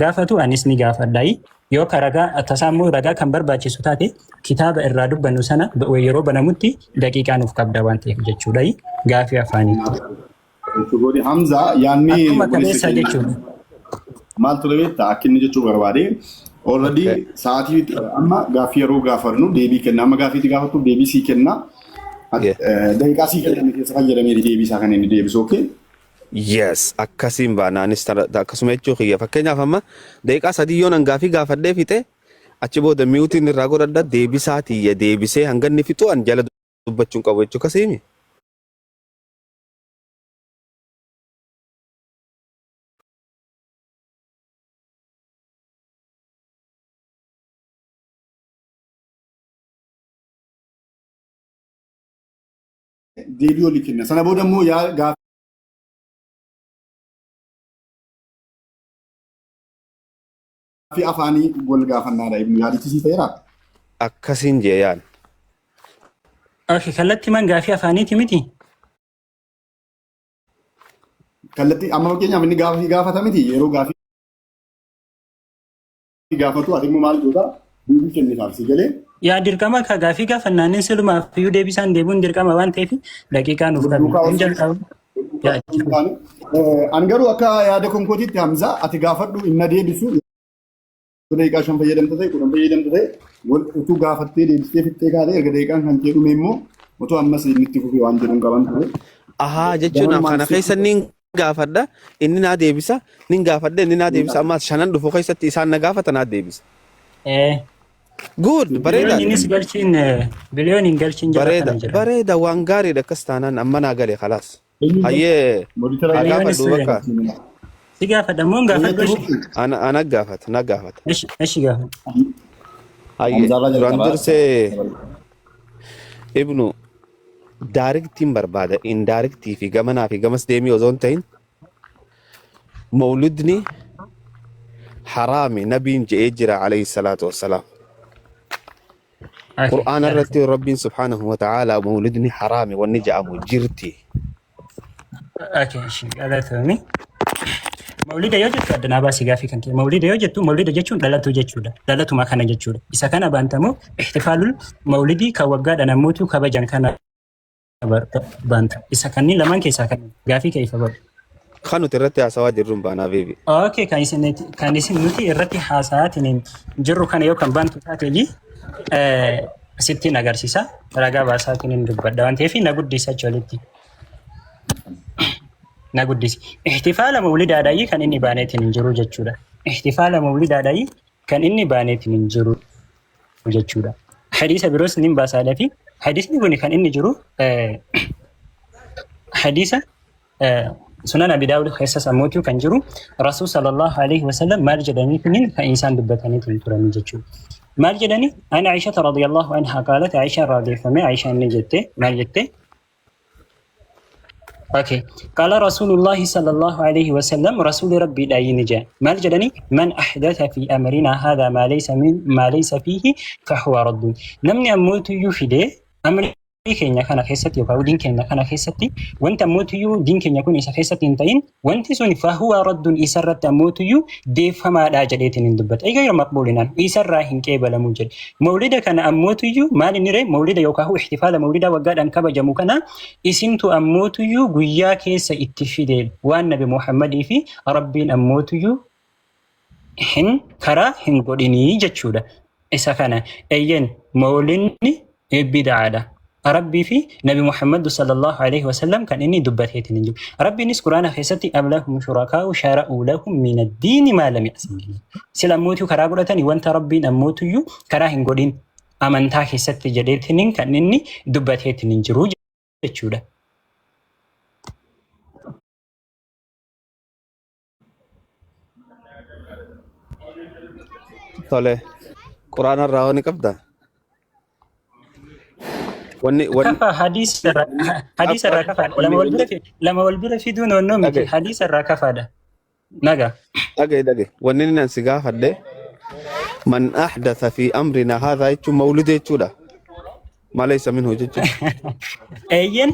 S4: gaafatu anis ni gaafadhaayi yoo ka ragaa tasaa immoo ragaa kan barbaachisu taate kitaaba irraa dubbannu sana yeroo banamutti daqiiqaa nuuf qabda waan ta'eef jechuudha gaafii afaanitti.
S2: Godhi Hamza yaanni
S4: Akkuma
S2: obboleessa
S4: kaleessaa
S2: keenya
S4: jechuudha.
S2: maal ture beektaa akka inni jechuu barbaade already
S1: Okay.
S2: sa'aatii amma gaaffii yeroo gaafannu deebii kenna amma gaaffiitti gaafattu deebii sii kenna.
S1: Yeah.
S2: Daqiiqaa sii kenname keessa fayyadamee deebii isaa kan inni deebisu okay.
S1: Yes, akkasiin baana. Anis akkasuma jechuu kiyya. Fakkeenyaaf amma daqiiqaa 3 yoo nan gaafii gaafadhee fixe achi booda miyuutiin irraa godhadha deebisaa tiyya deebisee hanga inni fixu an jala dubbachuun qabu jechuu akkasiimi.
S2: Deebii olii kenna. Sana booda immoo yaa gaaffii afaanii wal gaafannaadha. Ibnu yaadichi sii ta'eera.
S1: Akkasiin jee yaan.
S4: Okay, kallattiimaan gaafii afaaniiti miti.
S2: Kallattii amma fakkeenyaaf inni gaafii gaafata miti yeroo gaafii gaafatu ati immoo maal goota deebii kennitaaf si galee.
S4: Yaa dirqama ka gaafii gaafannaanin silumaaf iyyuu deebisaan deebiin dirqama waan ta'eef daqiiqaa nuuf qabna.
S2: Duukaa
S4: Hin jalqabu. Yaa itti fufi.
S2: An garuu akka yaada konkootiitti Hamza ati gaafadhu inni deebisu yoo daqiiqaa 5 fayyadamta ta'e 10 fayyadamta ta'e wal utuu gaafattee deebistee fixxee kaatee erga daqiiqaan kan kee dhume immoo utuu ammas inni itti fufee waan jedhuun qaban ture.
S1: Ahaa jechuun
S2: Gamanumaan
S1: kana keessa nin gaafadha inni naa deebisa nin gaafadha inni naa deebisa ammaas shanan dhufu keessatti isaan na gaafata naa deebisa. Good bareedaadha.
S4: Biliyooniinis galchiin biliyooniin galchiin jala
S1: Bareeda
S4: kana jira.
S1: bareeda waan gaariidha akkas taanaan amma naa gale khalaas. Hayyee haa
S4: Biliyoonis
S1: gaafadhu bakka
S4: si gaafadha moo hin gaafadhu ishi?
S1: ana ana gaafata na gaafata.
S4: Ishi ishi gaafadha.
S1: Hayyee
S2: Hamzaarraa
S1: duraan
S2: jalqabaa.
S1: dursee ibnu daariktiin barbaada indaariktii fi gamanaa fi gamas deemii osoo hin ta'in mawlidni haraami nabiin je'ee jira alayhi salaatu wassalaam.
S4: Okay.
S1: Qur'aana irratti Rabbiin subhaanahu wa ta'aalaa mawlidni haraami wanni je'amu jirti.
S4: Okay, ishi galatoomi. Mawlida yoo jettu adda naa baasii gaafii kan kee. Mawlida yoo jettu mawlida jechuun dhalatuu jechuudha. Dhalatuma kana jechuudha. Isa kana baantamoo ihtifaalul mawlidii kan waggaadhaan ammootu kabajan kana baanta. Isa kanneen lamaan keessaa kan gaafii kee ifa godhu.
S1: Kan nuti irratti haasawaa jirru hin baanaa beebi.
S4: Okay, kan isin nuti irratti haasa'aatiin jirru kana yoo kan baantu taateeji sittiin agarsiisa. Ragaa baasaatiin hin dubbadha waan ta'eef na guddisa achi olitti. Na guddisi. Ihtifaala mawlidaadhaayi kan inni baaneetiin hin jiru jechuudha. Ihtifaala mawlidaadhaayi kan inni baaneetiin hin jiru jechuudha. Hadiisa biroos nin baasaadha fi hadiisni kun kan inni jiru hadiisa sunan Abi Daawud keessas ammootu kan jiru Rasuul sallallahu alaihi wasallam maal jedhanii kunniin kan isaan dubbatanii turanii jechuudha. Maal jedhanii? An Aisha radiyallahu anha qaalat Aisha irraa odeeffame Aisha inni jette maal jette? Okay. Qaala Rasuulullaahi sallallahu alaihi wasallam Rasuuli Rabbii dhaayii ni jedhan. Maal jedhani? Man ahdatha fi amrinaa haadha maa laysa min maa laysa fiihi fahuwa raddun. Namni ammootuyyuu fidee amrii keenya kana keessatti yookaan diin keenya kana keessatti wanti ammootuyyuu diin keenya kun isa keessatti hin ta'in wanti sun fahuwa raddun isarratti ammootuyyuu deeffamaadha jedheetiin hin dubbata. Egaa yeroo maqbuulinaan isarraa hin qeebalamu jedhe. Mawlida kana ammootuyyuu maal inni ree mawlida yookaan ihtifaala mawlidaa waggaadhaan kabajamu kana isintu ammootuyyuu guyyaa keessa itti fide waan nabi Muhammadii fi Rabbiin ammootuyyuu hin karaa hin godhinii jechuudha. Isa kana eeyyen mawlinni bid'aadha. Rabbii fi Nabi Muhammad sallallahu alaihi wasallam kan inni dubbateetiin hin jiru. Rabbiinis Quraana keessatti am lahum shurakaa'u shara'u lahum min ad-diini maa lam ya'zan bihi. Sila ammootuu karaa godhatanii wanta Rabbiin ammootuyyuu karaa hin godhin amantaa keessatti jedheetiin kan inni dubbateetiin hin jiru jechuudha.
S1: Tole. Quraana irraa hoo ni qabda? Wanni wanni
S4: Kafa hadiisa irraa hadiisa irraa kafaadha.
S1: wanni
S4: Lama wal
S1: wanni
S4: bira lama wal bira fiduun onnoo miti.
S1: dhagaye
S4: Hadiisa irraa kafaadha. Naga.
S1: dhagaye dhagaye wanni inni an si gaafadhe man ahdatha fi amrina hadha jechuun mawlida jechuudha. Malaysa minhu jechuun.
S4: Eeyyen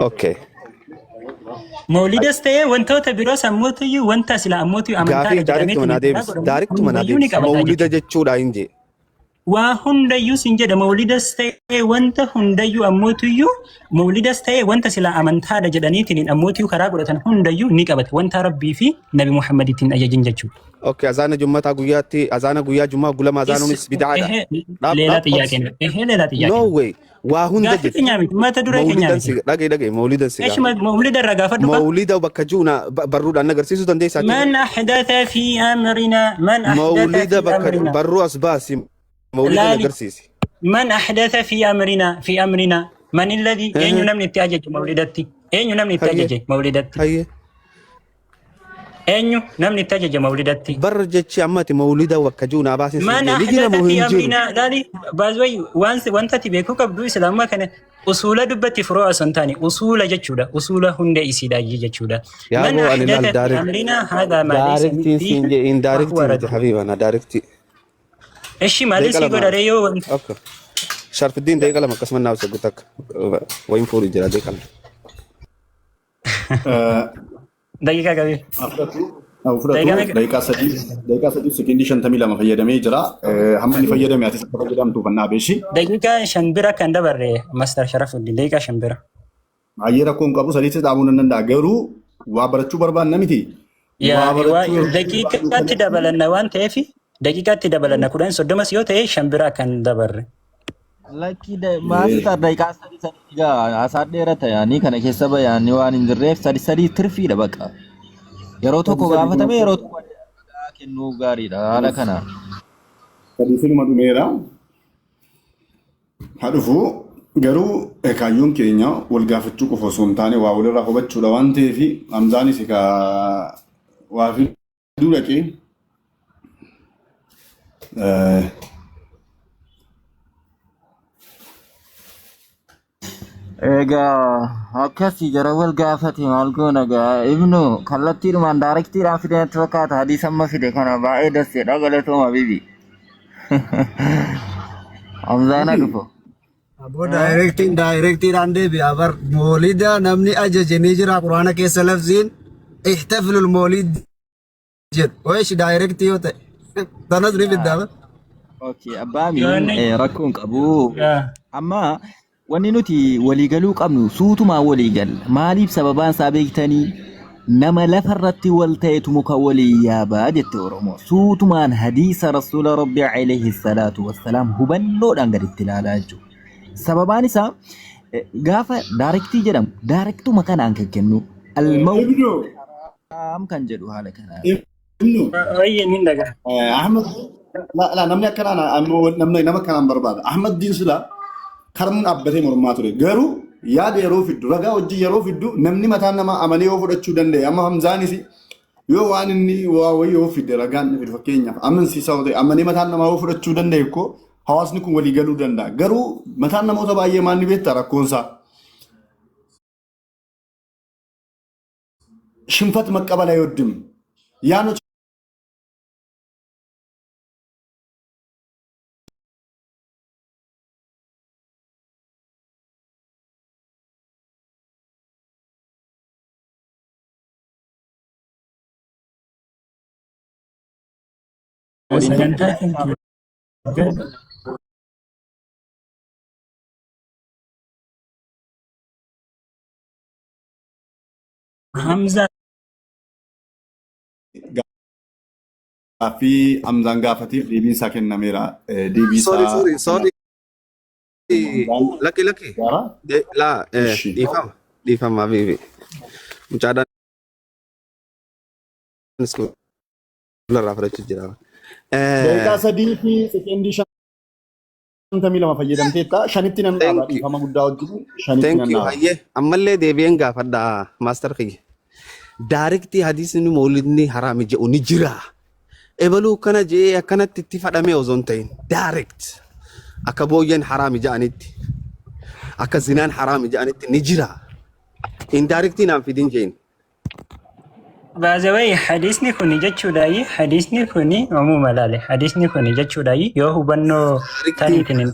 S1: Okay.
S4: mawlidas ta'ee wantoota biroos ammootuyyuu wanta sila ammootu
S1: Gaafii
S4: amantaadha
S1: daariktuma
S4: jedhameetiin
S1: naa
S4: karaa
S1: deebisi.
S4: godhamu
S1: Daariktuma naa
S4: hundayyuu ni
S1: deebisi.
S4: qabataa
S1: Mawlida
S4: jechuudha.
S1: jechuudha hin jee.
S4: Waa hundayyuu sin jedha, mawlidas ta'ee wanta hundayyuu, ammootuyyuu mawlidas ta'ee wanta silaa amantaadha jedhaniitiin ammootiyyuu karaa godhatan hundayyuu ni qabata, wanta Rabbii fi Nabi Muhammad ittiin ajajin jechuudha.
S1: Okay, azaana jummataa guyyaatti, azaana guyyaa jummaa gulama azaanuunis bidaadha.
S4: Ehee,
S1: Dhaab
S4: leelaa
S1: dhaab
S4: xiyyaa
S1: obsi.
S4: kenna. Ehee, leelaa xiyyaa
S1: No
S4: kenna.
S1: way. Waa hunda
S4: Gaaffii
S1: jette.
S4: keenyaa miti, mata duree keenyaa
S1: Mawlidan
S4: miti.
S1: si dhagaye dhagaye mawlidan si
S4: Eshi
S1: gaafadha.
S4: mawlida irraa gaafadhu ka.
S1: Mawlida bakka jiru barruudhaan agarsiisuu dandeessaati.
S4: Man ahdatha fi amrina, man ahdatha
S1: Mawlida
S4: fi
S1: bakka
S4: amrina.
S1: barruu as baasi mawlidan
S4: Laali.
S1: agarsiisi.
S4: Man ahdatha fi amrina, fi amrina. Man alladhi, eenyu namni itti ajaje mawlidatti? Eenyu namni itti
S1: Hayyee.
S4: ajaje mawlidatti?
S1: Hayyee.
S4: Eenyu namni itti ajaje mawlidatti?
S1: Barra jechi amma ati mawlida bakka jiru naa baasin siin
S4: Man
S1: jee ni jira
S4: ahdatha
S1: moo
S4: fi
S1: hin jiru?
S4: amrina, laali baazway, waan wanta ati beekuu qabdu islaamummaa kana usuula dubbatti furoo osoo hin taane usuula jechuudha, usuula hunda isiidha jechuudha.
S1: Yaa
S4: Man
S1: boo ani laal
S4: ahdatha fi
S1: direct
S4: amrina hadha maa laysa
S1: directiin
S4: fiihi
S1: siin jee
S4: fahuwa
S1: indirectii miti
S4: raddu.
S1: habiibana directii.
S4: Eshi maali
S1: Daqiiqa
S4: si
S1: lama.
S4: godha ree yoo wanti
S1: Okay. Sharfiddiin daqiiqa 2 akkasuma naaf seggu takka wayin fuudhi jira daqiiqa 2.
S4: Daqiiqaa qabee.
S2: Fudhatu. Fudhatu.
S4: Daqiiqaa meeqa?
S2: Daqiiqaa 3, daqiiqaa 3 sekendii 52 fayyadamee jira. Hamma inni fayyadame atis akka fayyadamtuuf annaa beeshi.
S4: Daqiiqaa 5 bira kan dabarre, Master Sharafuddin, daqiiqaa 5 bira.
S2: Baay'ee rakkoo hin qabu, sadiitti dhaabuu nan danda'a, garuu waa barachuu barbaanna miti. Waa
S4: Yaa
S2: barachuu yeroo barbaannu
S4: daqiiqaatti
S2: kanatti
S4: dabalanna waan ta'eef, daqiiqaatti dabalanna 10 30s yoo ta'e 5 bira kan dabarre.
S6: Lakki, master, daqiiqaa 3 3 egaa haasaa dheerata yaanii kana keessa bayaanii waan hin jirreef 3 3 tirfiidha baqa. Yeroo
S2: 3
S6: tokko
S2: 3
S6: gaafatame
S2: kun
S6: yeroo tokko kennuu gaariidha haala kana.
S2: 3 filuma dhumeera. Haa dhufu garuu, kaayyoon keenya wal gaafachuu qofa osoo hin taane waa walirraa hubachuudha waan ta'eef Hamzaanis egaa waa fiduu dhaqee
S6: Egaa akkasii jara wal gaafate, maal goona gaa? Ibnu kallattiidhumaan directiidhaan fide natti fakkaata, hadiisa amma fide kana baay'ee dasseedha, galatooma bibi. Hamzaana dhufu.
S7: Aboo, directiin directiidhaan deebi'a bar. Moolida namni ajaje ni jira quraana keessa, lafziin ihtafilul moolid jedhu oyesh directii yoo ta'e sanas ni fiddaa bar.
S6: Okay, abbaa miin
S4: Yoonni
S6: rakkoo hin qabu.
S4: Yaa.
S6: Amma wanni nuti waliigaluu qabnu suutumaan waliigalla. Maaliif? Sababaan isaa beektanii, nama lafarratti wal ta'etu muka walii yaabaa jette Oromoo. Suutumaan hadiisa Rasuula Rabbi alayhi salaatu wassalaam hubannoodhaan gaditti ilaalaa jechuudha. Sababaan isaa gaafa directii jedhamu directuma kanaan kan kennu almawt
S2: Ibnu
S6: haram kan jedhu haala kanaan.
S2: Ibnu
S4: Wayye, nin dhagaa.
S2: Ahmad la la, namni akkanaan ammoo namni nama akkanaan barbaada. Ahmad Diin sila karmuun dhaabbatee mormaa ture. Garuu yaada yeroo fiddu, ragaa wajjin yeroo fiddu, namni mataan nama amanee yoo fudhachuu danda'e, amma Hamzaanis yoo waan inni waa wayii yoo fidde, ragaan inni fidu fakkeenyaaf amansiisaa yoo ta'e, amanee mataan namaa yoo fudhachuu danda'e koo hawaasni kun walii galuu danda'a. Garuu mataan namoota baay'ee maal ni beektaa rakkoonsaa? ሽንፈት መቀበል አይወድም። ያ ነው
S4: Sagantaa kan Hamza.
S2: Gaaffii Hamzaan gaafateef deebiin isaa kennameera. Deebii
S1: Sorry,
S2: isaa
S1: sorry, sorry.
S2: Hamzaan
S1: Lakki, lakki.
S2: gaara.
S1: Laa,
S2: Ishi.
S1: dhiifama. Dhiifama, habiibi. Mucaadhaan irraa fudhachuu jira.
S2: Daqiiqaa 3 fi sekendii 52 fayyadamteetta. 5tti nan dhaaba,
S1: Thank you.
S2: dhiifama guddaa wajjin 5tti
S1: Thank
S2: nan
S1: you.
S2: dhaaba.
S1: Hayyee ammallee deebi'een gaafadha, master kiyya. Directii hadiisni mawlidni haraami jedhu ni jira. Ebaluu kana je'ee akkanatti itti fadhamee osoo hin ta'in direct akka booyyeen haraami jedhanitti, akka zinaan haraami jedhanitti ni jira. Indirectii naan fidin jeen.
S4: Baazawai, hadiisni kuni jechuudhaayi, hadiisni kuni umuma laale, hadiisni kuni jechuudhaayi yoo hubannoo
S1: Directii
S4: taniitiin hin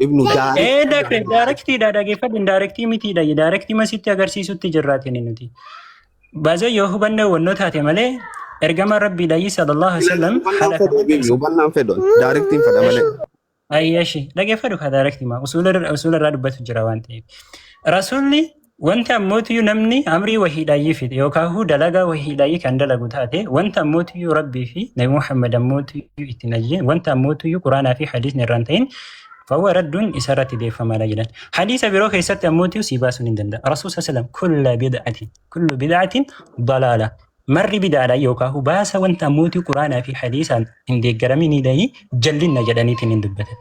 S1: ibnu direct
S4: Ee, directiidha, dhageeffadhu, indirectii mitiidha, directii masitti agarsiisutti jirraatiin nuti. Baazawai, yoo hubannoo wannoo taate malee ergama rabbiidhaayi sallallahu alaihi wasallam
S1: Hubannaan
S4: haala
S1: fedhu
S4: kanaan
S1: habiibi, hubannaan fedhu, directiin fedha malee.
S4: Ayyashi dhageeffadhu kaa direct maa usuula irraa dubbatu jira waan ta'eef. Rasuulli wanta ammootiyyuu namni amrii wahiidhaayyii fide yookaan dalagaa wahiidhaayyii kan dalagu taate wanta ammootiyyuu Rabbii fi Nabi Muhammad ammootiyyuu ittiin ajajeen wanta ammootiyyuu Quraanaa fi hadiisni irraa hin ta'in فهو رد isarratti deeffamaadha jedhan. Hadiisa biroo keessatti ammootiyyuu sii baasuun hin danda'a. Rasuul sallam kulla bid'atin kullu bid'atin dalaala. Marri bid'aadha yookaan baasa wanta ammootii Quraanaa fi hadiisaan hin deeggaraminidha jallinna jedhaniitiin hin dubbatan.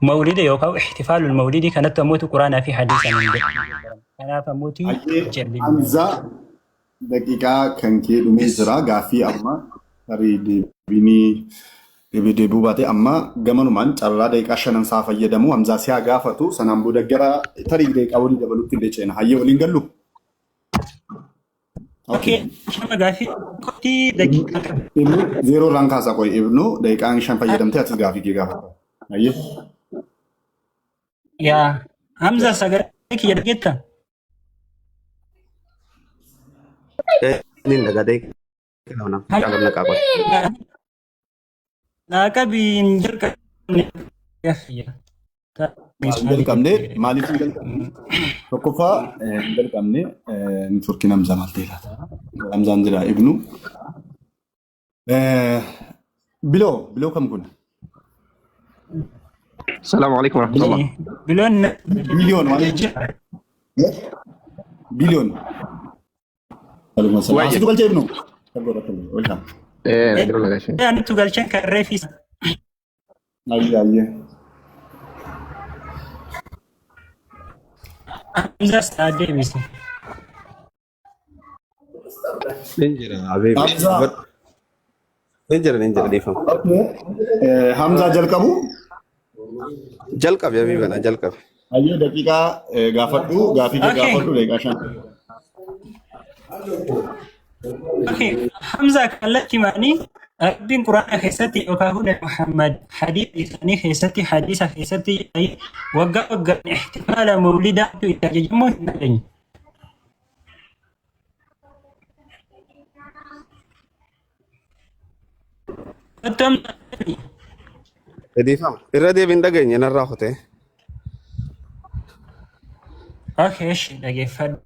S4: Mawlida yookaan ihtifaalul mawlidii kanatti ammootii Quraanaa fi hadiisaan hin deeggaramu. Kanaaf ammootii
S2: Hayyee
S4: jallinna.
S2: Hamzaa daqiiqaa kan kee dhumee jira. Gaaffii amma tarii deebinii deebii deebi'uu baate amma gamanumaan carraa daqiiqaa shanan isaa fayyadamu Hamzaa si haa gaafatu. Sanaan booda gara tarii daqiiqaa walii dabaluutti illee ceena. Hayyee waliin gallu.
S4: Okay,
S2: Okay.
S4: shama gaaffii kootii daqiiqaa qaba.
S2: Ibnu zeeroo irraan kaasaa qoy Ibnu daqiiqaan shan fayyadamtee atis gaaffii kee gaafata. Hayyee.
S4: Yaa Hamza sagalee kiyya dhageettaa?
S1: Nin dhagaa daqiiqaa lama qaba.
S4: Naa qabi hin jalqabne gaaffii.
S2: Hin jalqabne maaliif hin jalqabne? Tokkoffaa hin jalqabne neetworkiin Hamzaa maal ta'e laata? Hamzaan jira Ibnu. Biloo biloo kam kun?
S8: السلام عليكم ورحمة الله
S4: Biloon
S2: Biliyoon waan biliyoon. Alaikum assalam.
S8: Waayee.
S2: Asitu galchee Ibnu. Welcome.
S8: ايه نقدر ولا شيء
S4: Antu galchan kan reefi
S2: Ayyee ayyee.
S4: Hamzaas haa deebise.
S1: Nin jira habibi.
S2: Hamzaa.
S1: Nin jira nin jira dhiifama.
S2: Hamzaa jalqabu.
S1: Jalqabe habibi kana jalqabe.
S2: Ayyee daqiiqaa gaafadhu gaafii kee
S4: Okay.
S2: gaafadhu daqiiqaa shan.
S4: Okay. Hamza kallattii maanii Rabbiin Quraana keessatti yookaan hunda Muhammad hadiisa isaanii keessatti hadiisa keessatti waggaa waggaan ihtifaala mawlidaatu itti ajajamu hin dandeenye. Kottu Hamza.
S1: Dhiifama. Irra deebiin dhageenye narraa kutee.
S4: Okay, ishi dhageeffadhu.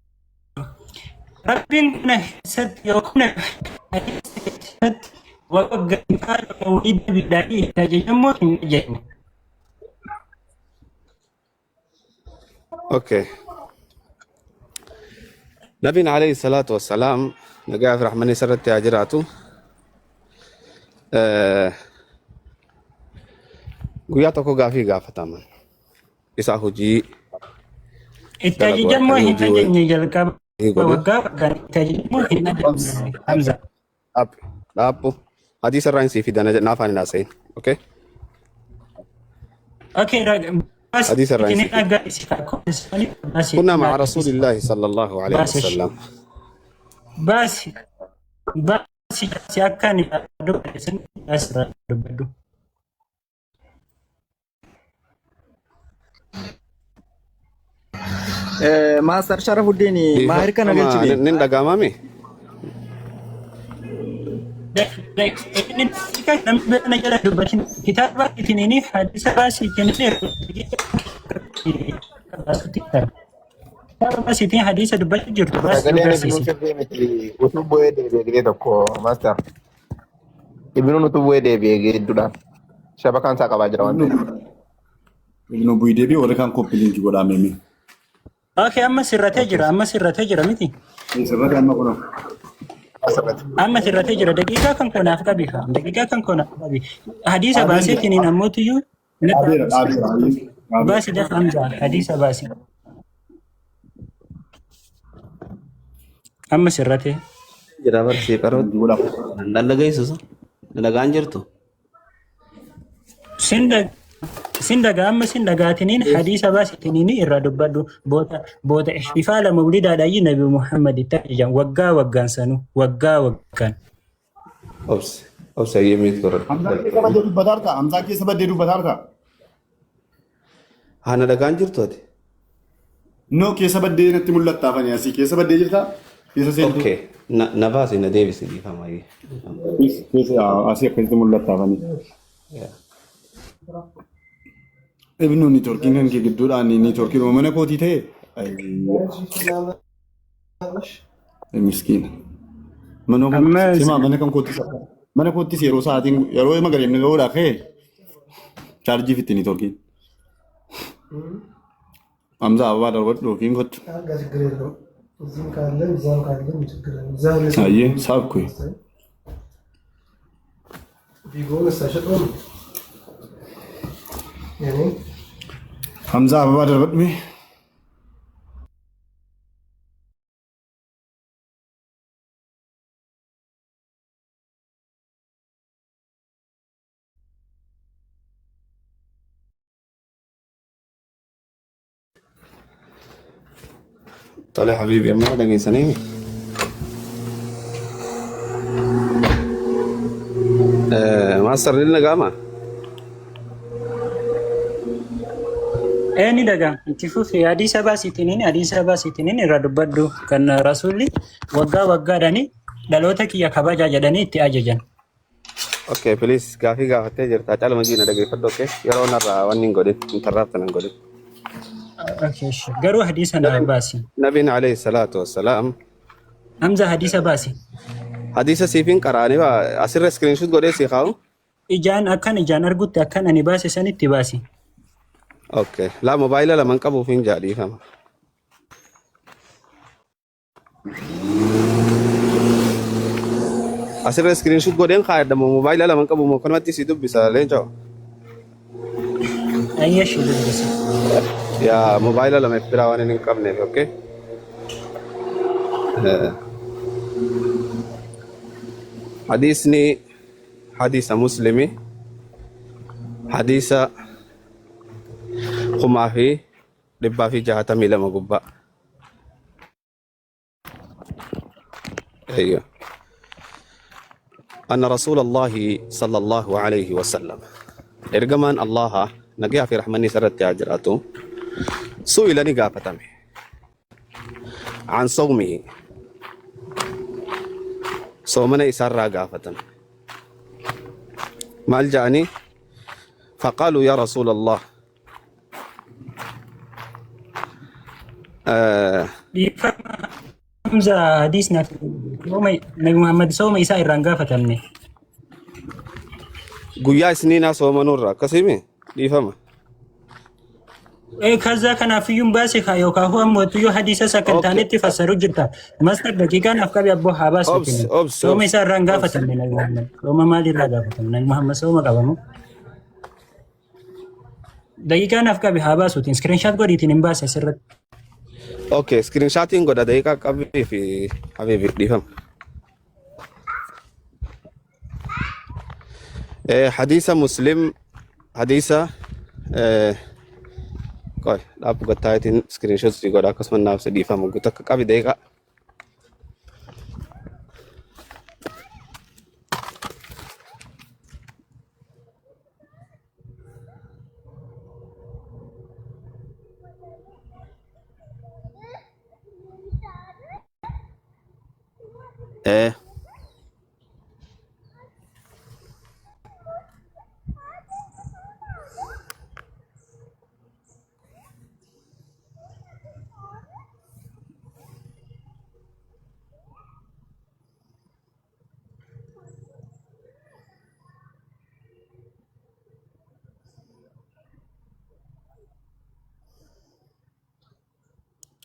S4: Rabbiin kana keessatti yookaan hadiisa keessatti waggaa ihtifaala mawlida bidhaanii itti ajajamu hin ajajne.
S1: Okay. Nabiin alayhi salaatu wassalaam nagaa fi rahmanni isarratti haa jiraatu. Guyyaa tokko gaafii gaafataman. Isaa hojii
S4: Itti
S1: dalagu
S4: ajajamu
S1: harkanii
S4: hin
S1: hojii wayii
S4: ajajne jalqaba
S1: godhu.
S4: waggaa waggaan itti ajajamu hin ajajne Hamza.
S1: Dhaabbu. Dhaabbu. Hadiisa irraa hin sii fidan naaf hin haasa'in. Okay?
S4: Okay, bas
S1: Hadiisa irraa hin
S4: ittiin
S1: sii fidan.
S4: agarsiisa. Basi
S1: كنا مع رسول الله صلى الله عليه
S4: Basi
S1: وسلم
S4: basi basi si akka ani dubbadhu san asirraa dubbadhu.
S6: Maaster Sharafuddin maahir kana galchine.
S1: nin dhagaamame
S4: Inni namni bira jala dubbatin kitaaba ittiin hadiisa baasii kennee baasutti kitaaba baasiitiin hadiisa dubbachuu jirtu baasii
S8: Sagaleen ibnuu
S4: agarsiisi.
S8: sirrii miti utuu bu'ee deebi'ee gidee tokko maaster. Ibnuun utuu bu'ee deebi'ee gidduudhaan shabakaan isaa qabaa jira waan ta'eef.
S2: Ibnu bu'ii deebi'ee warri kaan koppii liinkii godhaa meemi.
S4: Okay, amma sirratee jira, amma sirratee jira miti.
S2: Sirratti amma kunoo.
S8: Asirratti.
S4: Amma sirratee jira. Daqiiqaa kan koonaaf qabi. Daqiiqaa kan koonaaf qabi. Hadiisa
S2: Dhaabeera
S4: baaseetiin ammootiyyuu natti
S2: dhaabeera
S4: agarsiisa.
S2: dhaabeera. Ayyee dhaabeera.
S4: Baasi dafa Hamza hadiisa baasi. Amma sirratee.
S1: jira barsii qaroo
S2: Liinkii godhaa.
S1: dhagayeessu dhagaan jirtu
S4: Sin dhagaa amma sin dhagaatiniin hadiisa baasitiniin irraa dubbadhu boota boota ihtifaala mawlidaadhaayi nabi Muhammad itti ajajan waggaa waggaan sanu waggaa waggaan.
S1: obse obse ayyee tura
S2: Hamzaa keessa baddee dubbataa harkaa. Hamzaa keessa baddee dubbataa harkaa.
S1: Haana dhagaan jirtu ati
S2: No keessa baddee natti mul'atta afanii asii keessa baddee jirtaa? Keessa seentu.
S1: okay na baasi na deebisi dhiifama ayyee
S2: Keessa asii akkasitti mul'atta afanii. Ibnu niitoorkiin kan kee gidduudhaan niitoorkiin mana kootii ta'e. Miskiina. Mana
S4: Amma
S2: simaa mana kan koottis mana koottis yeroo sa'aatiin yeroo magariifni ga'uudhaa ka'e chaarjii fitti niitoorkiin. Hamza ababaa darbadhu yookiin kottu. Ayyee saabku. Hamza ababaa darbadhu mee.
S1: Tole habiibi amma dhageessanii. Maastar ni dhaga'ama?
S4: Ni dhagaa itti fufi hadiisa baasitiniin hadiisa baasitiniin irraa dubbadhu kan rasuulli waggaa waggaadhaani dhaloota kiyya kabajaa jedhanii itti ajajan.
S1: Okay, please gaafii gaafattee jirta. Caaluma jiina dhageeffadhu okay. Yeroo narraa wanni hin godhin, interrupt hin godhin.
S4: Okay, ishi. Garuu hadiisa na baasi.
S1: Nabiin alayhi salaatu wassalaam
S4: Hamza hadiisa baasi.
S1: hadiisa siif hin qaraane asirra screenshot godhee sii kaa'u.
S4: Ijaan akkan ijaan argutti akkan ani baase sanitti baasi.
S1: Okay. Laa mobaayila lama hin qabuuf hin jaadhiifama. Asirra screenshot godheen kaa'adha moo mobaayila lama hin qabu moo kanumatti sii dubbisa leencoo.
S4: Ayya shi dubbisi.
S1: Yaa mobaayila lama if biraa waan hin qabneef okay. Hadiisni hadiisa muslimi hadiisa 1162 gubbaa. أيوه أن رسول الله صلى الله عليه وسلم إرجمان الله نجيها في رحمني سرت أجراته سئل نقافتمه عن صومه صومنا إسرى قافتم ما الجاني فقالوا يا رسول الله آه
S4: Dhiifama Hamza hadiisni sooma Nabi Muhammad sooma isaa irraan gaafatamne.
S1: guyyaa isniinaa soomanurra akkasimi dhiifama
S4: Kaza kanaafiyyuun baase kaa yookaan hoo ammoo yoo hadiisa isa kan
S1: Okay.
S4: taanetti fassaru jirta. Mastar daqiiqaa naaf qabi abboo haa baasu.
S1: Obsi, obsi,
S4: Sooma
S1: obsi,
S4: isaa irraan
S1: obsi.
S4: gaafatamne Nabi Muhammad. Sooma maalirraa gaafatamne? Nabi Muhammad sooma qabamu. Daqiiqaa naaf qabi haa baasuutiin. Iskiriinshaat godhiitiin hin baase asirratti.
S1: Okay, screenshottiin godha daqiiqaa qabii fi habiibi dhiifama. Hadiisa Muslim hadiisa qoy dhaabbu gattaayitiin screenshot si godha akkasuma naaf si dhiifama guutuu akka qabi daqiiqaa.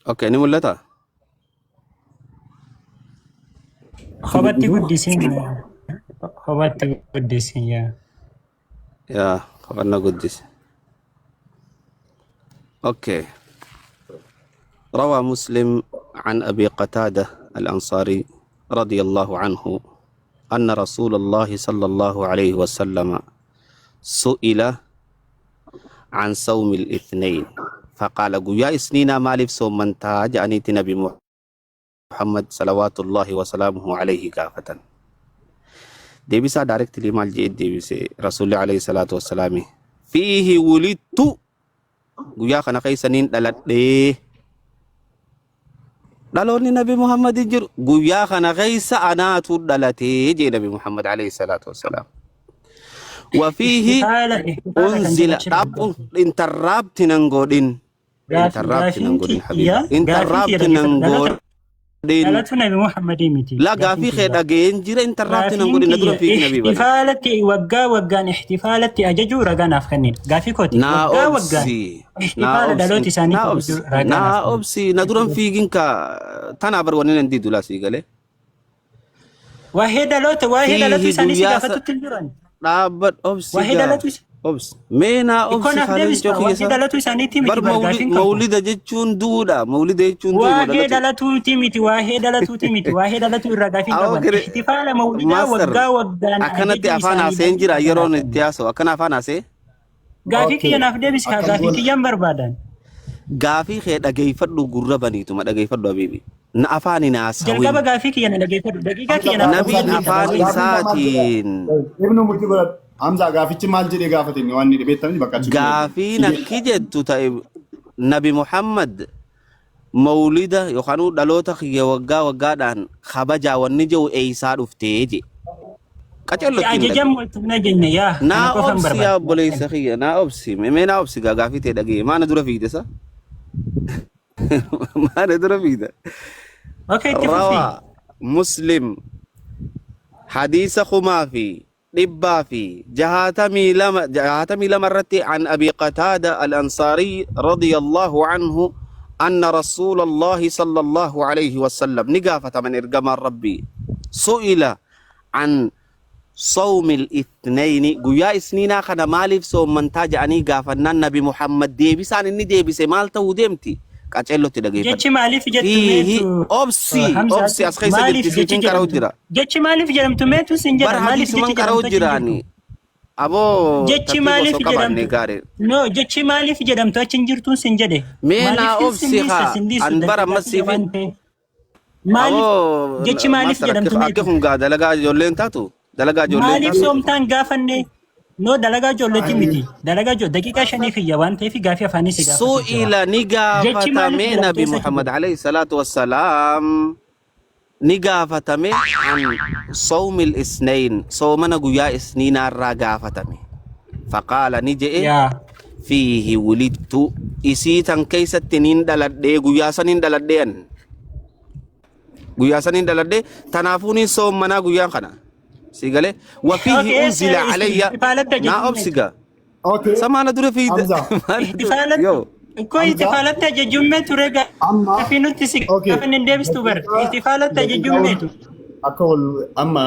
S1: Okay ni mul'ata.
S4: Kophatti guddisiin. Kophatti guddisiin yaa.
S1: Yaa qabannaa guddise. Okay. روى مسلم عن أبي قتادة الأنصاري رضي الله عنه أن رسول الله صلى الله عليه وسلم سئل عن صوم الاثنين فقال قيا سنين مالف صوم من تاج أنيت نبي محمد صلوات الله وسلامه عليه كافة ديبسا دايركتلي مال جيد ديبسي رسول الله عليه الصلاة والسلام فيه ولدت قيا خنا قيسنين دلت dhaloonni nabi muhammad hin jiru guyyaa kana keessa anaatu dhalatee jee nabi muhammad alayhi salaatu wassalaam. Wafiihi
S4: Ihtifaala ihtifaala kan jedhu
S1: unzila
S4: achirra
S1: dhaabbu interrupt nan godhin. Interrupt
S4: Gaafiin
S1: nan godhin
S4: kiyya
S1: habiba.
S4: gaafiin kiyya
S1: Interrupt nan
S4: dhaggeeffadhu. Dhaloota
S1: godhin.
S4: dhalatu Nabi Muhammadii miti
S1: La
S4: gaafiin
S1: gaafii kee
S4: kiyya.
S1: dhaga'een jira interrupt nan
S4: Gaafiin
S1: godhin na dura
S4: kiyya
S1: fiigin habiba.
S4: ihtifaalatti waggaa waggaan ihtifaalatti ajajuu ragaa naaf kennina. Gaafii kooti
S1: Naa
S4: waggaa waggaan
S1: obsi. Naa
S4: ihtifaala
S1: obsi.
S4: dhaloota isaanii
S1: Naa
S4: kabajuu
S1: obsi.
S4: ragaa naaf
S1: Naa
S4: kennina.
S1: obsi. Na duran fiigin ka tanaa bar wanni nan diidu laa sii galee.
S4: Waa'ee dhaloota waa'ee dhalatu
S1: Fiihi
S4: isaanii si
S1: guyyaa
S4: gaafatutti hin jiran.
S1: dhaabbadhu obsi
S4: Waa'ee
S1: gaa.
S4: dhalatu
S1: Obsi. Mee naa
S4: Ikkoo
S1: obsi
S4: naaf
S1: kaa
S4: deebista
S1: leencoo kiyya
S4: waa'ee
S1: isaa.
S4: dhalatu isaaniitti miti
S1: Bar
S4: bar gaafiin kan kun.
S1: mawlida jechuun du'uudha. Mawlida jechuun du'u moo
S4: Waa'ee
S1: dhalatu.
S4: dhalatuuti miti waa'ee dhalatuuti miti waa'ee dhalatu irraa gaafiin
S1: Awoo
S4: qaban.
S1: gire
S4: Ihtifaala mawlidaa
S1: maaster
S4: waggaa waggaan
S1: akkanatti
S4: ajajuu
S1: afaan
S4: isaanii
S1: haaseen jira
S4: ragaa
S1: yeroon
S4: naaf
S1: itti
S4: kenna.
S1: haasa'u akkana afaan haasee.
S4: Gaafii
S2: Okay.
S4: kiyya naaf deebisi kaa
S2: Akkas
S4: gaafii
S2: goona.
S4: kiyyaan barbaadan.
S1: Gaafii kee dhageeffadhu gurra baniituma dhageeffadhu habiibi. Na afaan hin haasawin.
S4: Jalqaba gaafii kiyya na dhageeffadhu. Daqiiqaa
S2: Hamza
S4: kiyya naaf
S1: Nabiin
S4: obsii
S2: gaafiin
S1: afaan
S4: beekta baay'ee.
S2: gaafiin isaa maal jedha?
S1: isaatiin
S2: Ibnu murtii godhadhu. Hamza gaafichi maal jedhee gaafate inni waan inni beektamni bakka achi
S1: gaafiin akki jettu ta'e Nabi Muhammad mawlida yookaan dhaloota kiyya waggaa waggaadhaan kabajaa wanni jedhu eeysaa dhuftee je. Qacello ittiin dhage.
S4: Ajajamu itti hin ajajne yaa kana
S1: Naa
S4: qofan
S1: obsi yaa
S4: barbaada.
S1: obboleessa kiyya naa obsi mee naa obsi gaa gaafii ta'e dhagee maana dura fiigde sa maana dura fiigde.
S4: Okay itti fufi.
S1: Rawaa Muslim hadiisa 5662 irratti an Abi Qataada al-Ansaari radiyallahu anhu anna Rasuulallahi sallallahu alayhi wasallam ni gaafataman ergamaan Rabbii su'ila an sawmil ithnayni guyyaa isniinaa kana maaliif soommantaa ja'anii gaafannaan Nabi Muhammad deebisaan inni deebise maal ta'uu deemti qaceellotti dhageeffadhu.
S4: Jechi maaliif jettu
S1: Fiihi
S4: meetu
S1: obsi
S4: Hamza
S1: obsi as keessa
S4: maaliif
S1: jirti
S4: jechi
S1: siifin qara'u
S4: jedhamtu
S1: jira.
S4: jechi maaliif jedhamtu meetu sin
S1: Bar
S4: jedha maaliif
S1: hadiisuman
S4: jechi
S1: qara'u
S4: jedhamtu achi hin
S1: jiraani.
S4: jirtu.
S1: Aboo
S4: Jechi
S1: tartiiba
S4: maaliif
S1: osoo qabaanne
S4: jedhamtu
S1: gaarii.
S4: no jechi maaliif jedhamtu achi hin jirtuun sin jedhe
S1: Mee naa
S4: maaliif sin
S1: obsi
S4: dhiista
S1: haa
S4: sin dhiistu
S1: an bara
S4: daqiiqaa
S1: amma
S4: kiyya
S1: siifin
S4: waan ta'eef maaliif
S1: aboo
S4: jechi maaliif
S1: master akki
S4: jedhamtu
S1: akki
S4: meetu
S1: kun gaa dalagaa ijoolleen taatu dalagaa ijoolleen
S4: maaliif
S1: taatu.
S4: soomtaan gaafanne no dalagaa ijoolleetti miti dalagaa ijoollee daqiiqaa shanii kiyya waan ta'eef gaafii afaanii si gaafatu jira
S1: Su'ila ni
S4: jechi maaliif
S1: gaafatame
S4: jedhamtu
S1: Nabi
S4: eessa
S1: Muhammad
S4: jiru
S1: alayhi salaatu wassalaam ni gaafatame an sawmil isnayn soomana guyyaa isniinaa irraa gaafatame faqaala ni je'e
S4: yaa
S1: fiihi wulidtu isii tan keessatti niin dhaladhee guyyaa saniin dhaladhee an guyyaa saniin dhaladhee tanaafuu niin soommanaa guyyaan kana sii galee wa fiihi
S4: okay
S1: unzila alayya
S4: ihtifaalatti
S1: naa
S4: ajajuun
S1: obsi gaa
S2: Okay.
S1: samaana dura fiida
S2: Hamza.
S1: maana dura
S4: ihtifaalatti
S1: yoo
S4: Ko
S2: Hamza.
S4: ihtifaalatti ajajuun mee ture
S2: Amma.
S4: gaafii nutti si
S2: Okay.
S4: gaafa hin deebistu bar
S2: Daqiiqaa
S4: ihtifaalatti
S2: daqiiqaa
S4: ajajuun
S2: wal
S4: meetu
S2: akka wal amma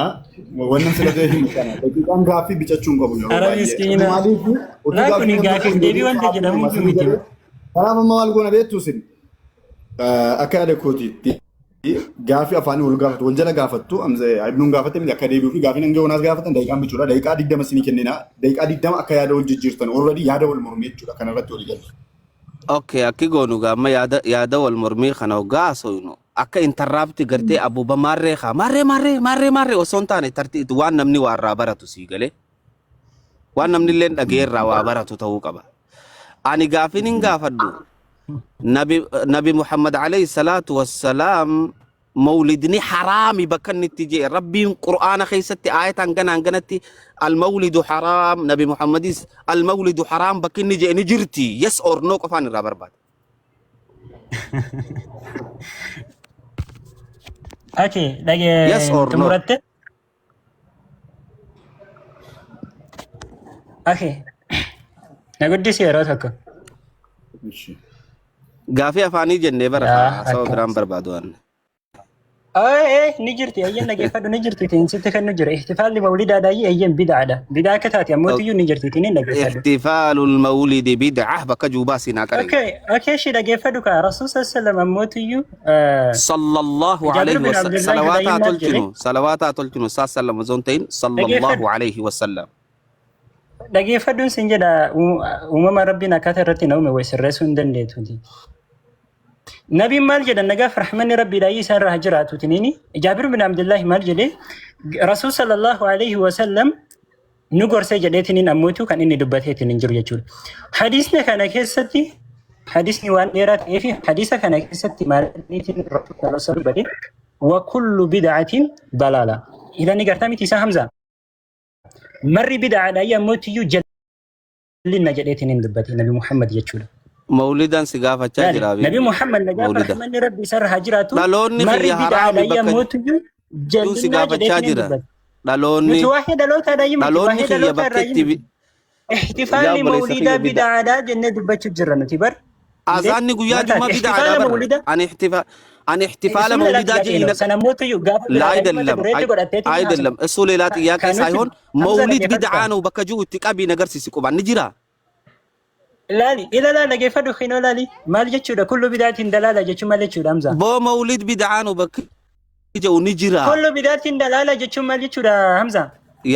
S2: wannan sila ta'e himu kana daqiiqaan gaaffii bicachuu hin qabu yeroo
S4: Ara
S2: baay'ee.
S4: miskiina.
S2: Maaliif utuu
S4: Laa
S2: gaaffii
S4: kuni
S2: namni tokko
S4: gaafiif
S2: hin
S4: deebii
S2: deebiin
S4: wanta
S2: sa'aatii
S4: jedhamu
S2: lama sadi
S4: miti.
S2: jedhee kanaaf amma maal goona beektu isin akka yaada kootiitti gaaffii afaanii wal gaafatu wal jala gaafattu ibnuun gaafatte miti akka deebi'uu fi gaaffiin hanga yoonaas gaafatan daqiiqaan bichuudha daqiiqaa 20 isinii kennina daqiiqaa 20 akka yaada wal jijjiirtan already yaada wal mormii jechuudha kanarratti walii galu.
S1: Okay, akki goonu gaa amma yaada yaada wal mormii kana hoggaa haasofnu akka intarraapti gartee abuba maarree kaa maarree maarree maarree maarree osoo hin taane tarti waan namni waa irraa baratu sii galee waan namni illee dhagee irraa waa baratu ta'uu qaba. Ani gaafiin hin gaafadhu nabi nabi Muhammad alayhi salaatu wassalaam mawlidni haraami bakka inni itti je'e rabbiin qur'aana keessatti aayata hangana hanganatti almawlidu haraam nabi Muhammadis almawlidu haraam bakki inni je'e ni jirti yes or no qofaan irraa barbaada.
S4: Okay, dhage
S1: Yes or no.
S4: xumuratte. Okay. Na guddisi yeroo tokko.
S2: Ishi.
S1: Gaafii afaanii jennee bara
S4: Yaa
S1: haasawa
S4: akka.
S1: biraan barbaadu waan.
S4: Ee ni jirti eeyyan dhageeffadhu ni jirti tiin sitti kennu jira. Ihtifaalli mawlidaadhaayi eeyyan bid'aadha. Bid'aa akka taate ammoo tiyyuu ni jirti tiin dhageeffadhu.
S1: Ihtifaalul mawlidi bid'ah bakka juubaa siinaa qaree.
S4: Okay, okay shi dhageeffadhu kaa Rasuul sallallahu ammoo tiyyuu
S1: Sallallahu
S4: Jaabir
S1: alayhi
S4: bin
S1: wasallam.
S4: Abdullahi
S1: Salawaataa
S4: Hudayyin maal jedhe?
S1: tolchinu. Salawaataa tolchinu. Saa sallama osoo hin ta'in sallallahu
S4: Dhageeffadhu.
S1: alayhi wasallam.
S4: Dhageeffadhuun sin jedha uumama rabbiin akkaataa irratti na uume way sirreessuu hin dandeettuuti. Nabiin maal jedhan nagaaf rahmanni rabbiidhaa isaan irraa haa jiraatuuti nini Jaabir bin Abdullahi maal jedhe Rasuul sallallahu alaihi wasallam nu gorsee jedheetiniin ammootu kan inni dubbateetiin hin jiru jechuudha. Hadiisni kana keessatti hadiisni waan dheeraa ta'eef hadiisa kana keessatti maaliitiin Rasuul sallallahu alaihi wasallam dubbate wa kullu bid'atin dalaala. Ilani gartaa miti isaa Hamza. Marri bid'aadha ammoo jallinna jedheetiin hin dubbate Nabi Muhammad jechuudha.
S1: Mawlidaan si gaafachaa
S4: Laali,
S1: jira
S4: Nabi
S1: habiibi.
S4: Muhammad nagaa
S1: Mawlida.
S4: rahmanni Rabbi isarra haa jiraatu
S1: Dhaloonni
S4: marri
S1: kiyya
S4: bid'aadha
S1: haraami bakka
S4: ammoo
S1: jiru si
S4: jallinnaa
S1: gaafachaa
S4: jedheetiin hin
S1: jira.
S4: dubbate.
S1: Dhaloonni
S4: Nuti waa'ee dhalootaadha himti,
S1: dhaloonni
S4: waa'ee
S1: kiyya
S4: dhaloota
S1: bakka
S4: irraa
S1: itti
S4: himti.
S1: yaa
S4: Ihtifaalli
S1: obboleessa
S4: mawlidaa
S1: kiyya bid'a.
S4: bid'aadha jennee dubbachuu jirra nuti bar. Indee
S1: Azaanni guyyaa
S4: maal taate
S1: jummaa bid'aadha
S4: ihtifaala
S1: bar.
S4: mawlidaa
S1: Ani ihtifa ani ihtifaala
S4: እሱን ሌላ
S1: mawlidaa
S4: ጥያቄ
S1: jedhii
S4: ነው።
S1: na
S4: ሰነሞቱ ጋፍ
S1: لا
S4: ብራዳ
S1: አይደለም
S4: dureetti godhatteetiin
S1: አይደለም
S4: haasofta.
S1: እሱ ሌላ ጥያቄ
S4: Kan nuti
S1: ሳይሆን
S4: Hamza
S1: መውሊድ
S4: dhaggeeffadhu
S1: ቢድዓ
S4: kaa.
S1: ነው በከ ጅኡ itti qabii nagarsiisi quban ni jira.
S4: Laali ila laa dhaggeeffadhu kinoo laali maal jechuudha kullu bidaatiin dalaala jechuun maal jechuudha Hamza?
S1: Boo mawlid bid'aa ነው bakki jedhu ni jira.
S4: Kullu bidaatiin dalaala jechuun maal jechuudha Hamza?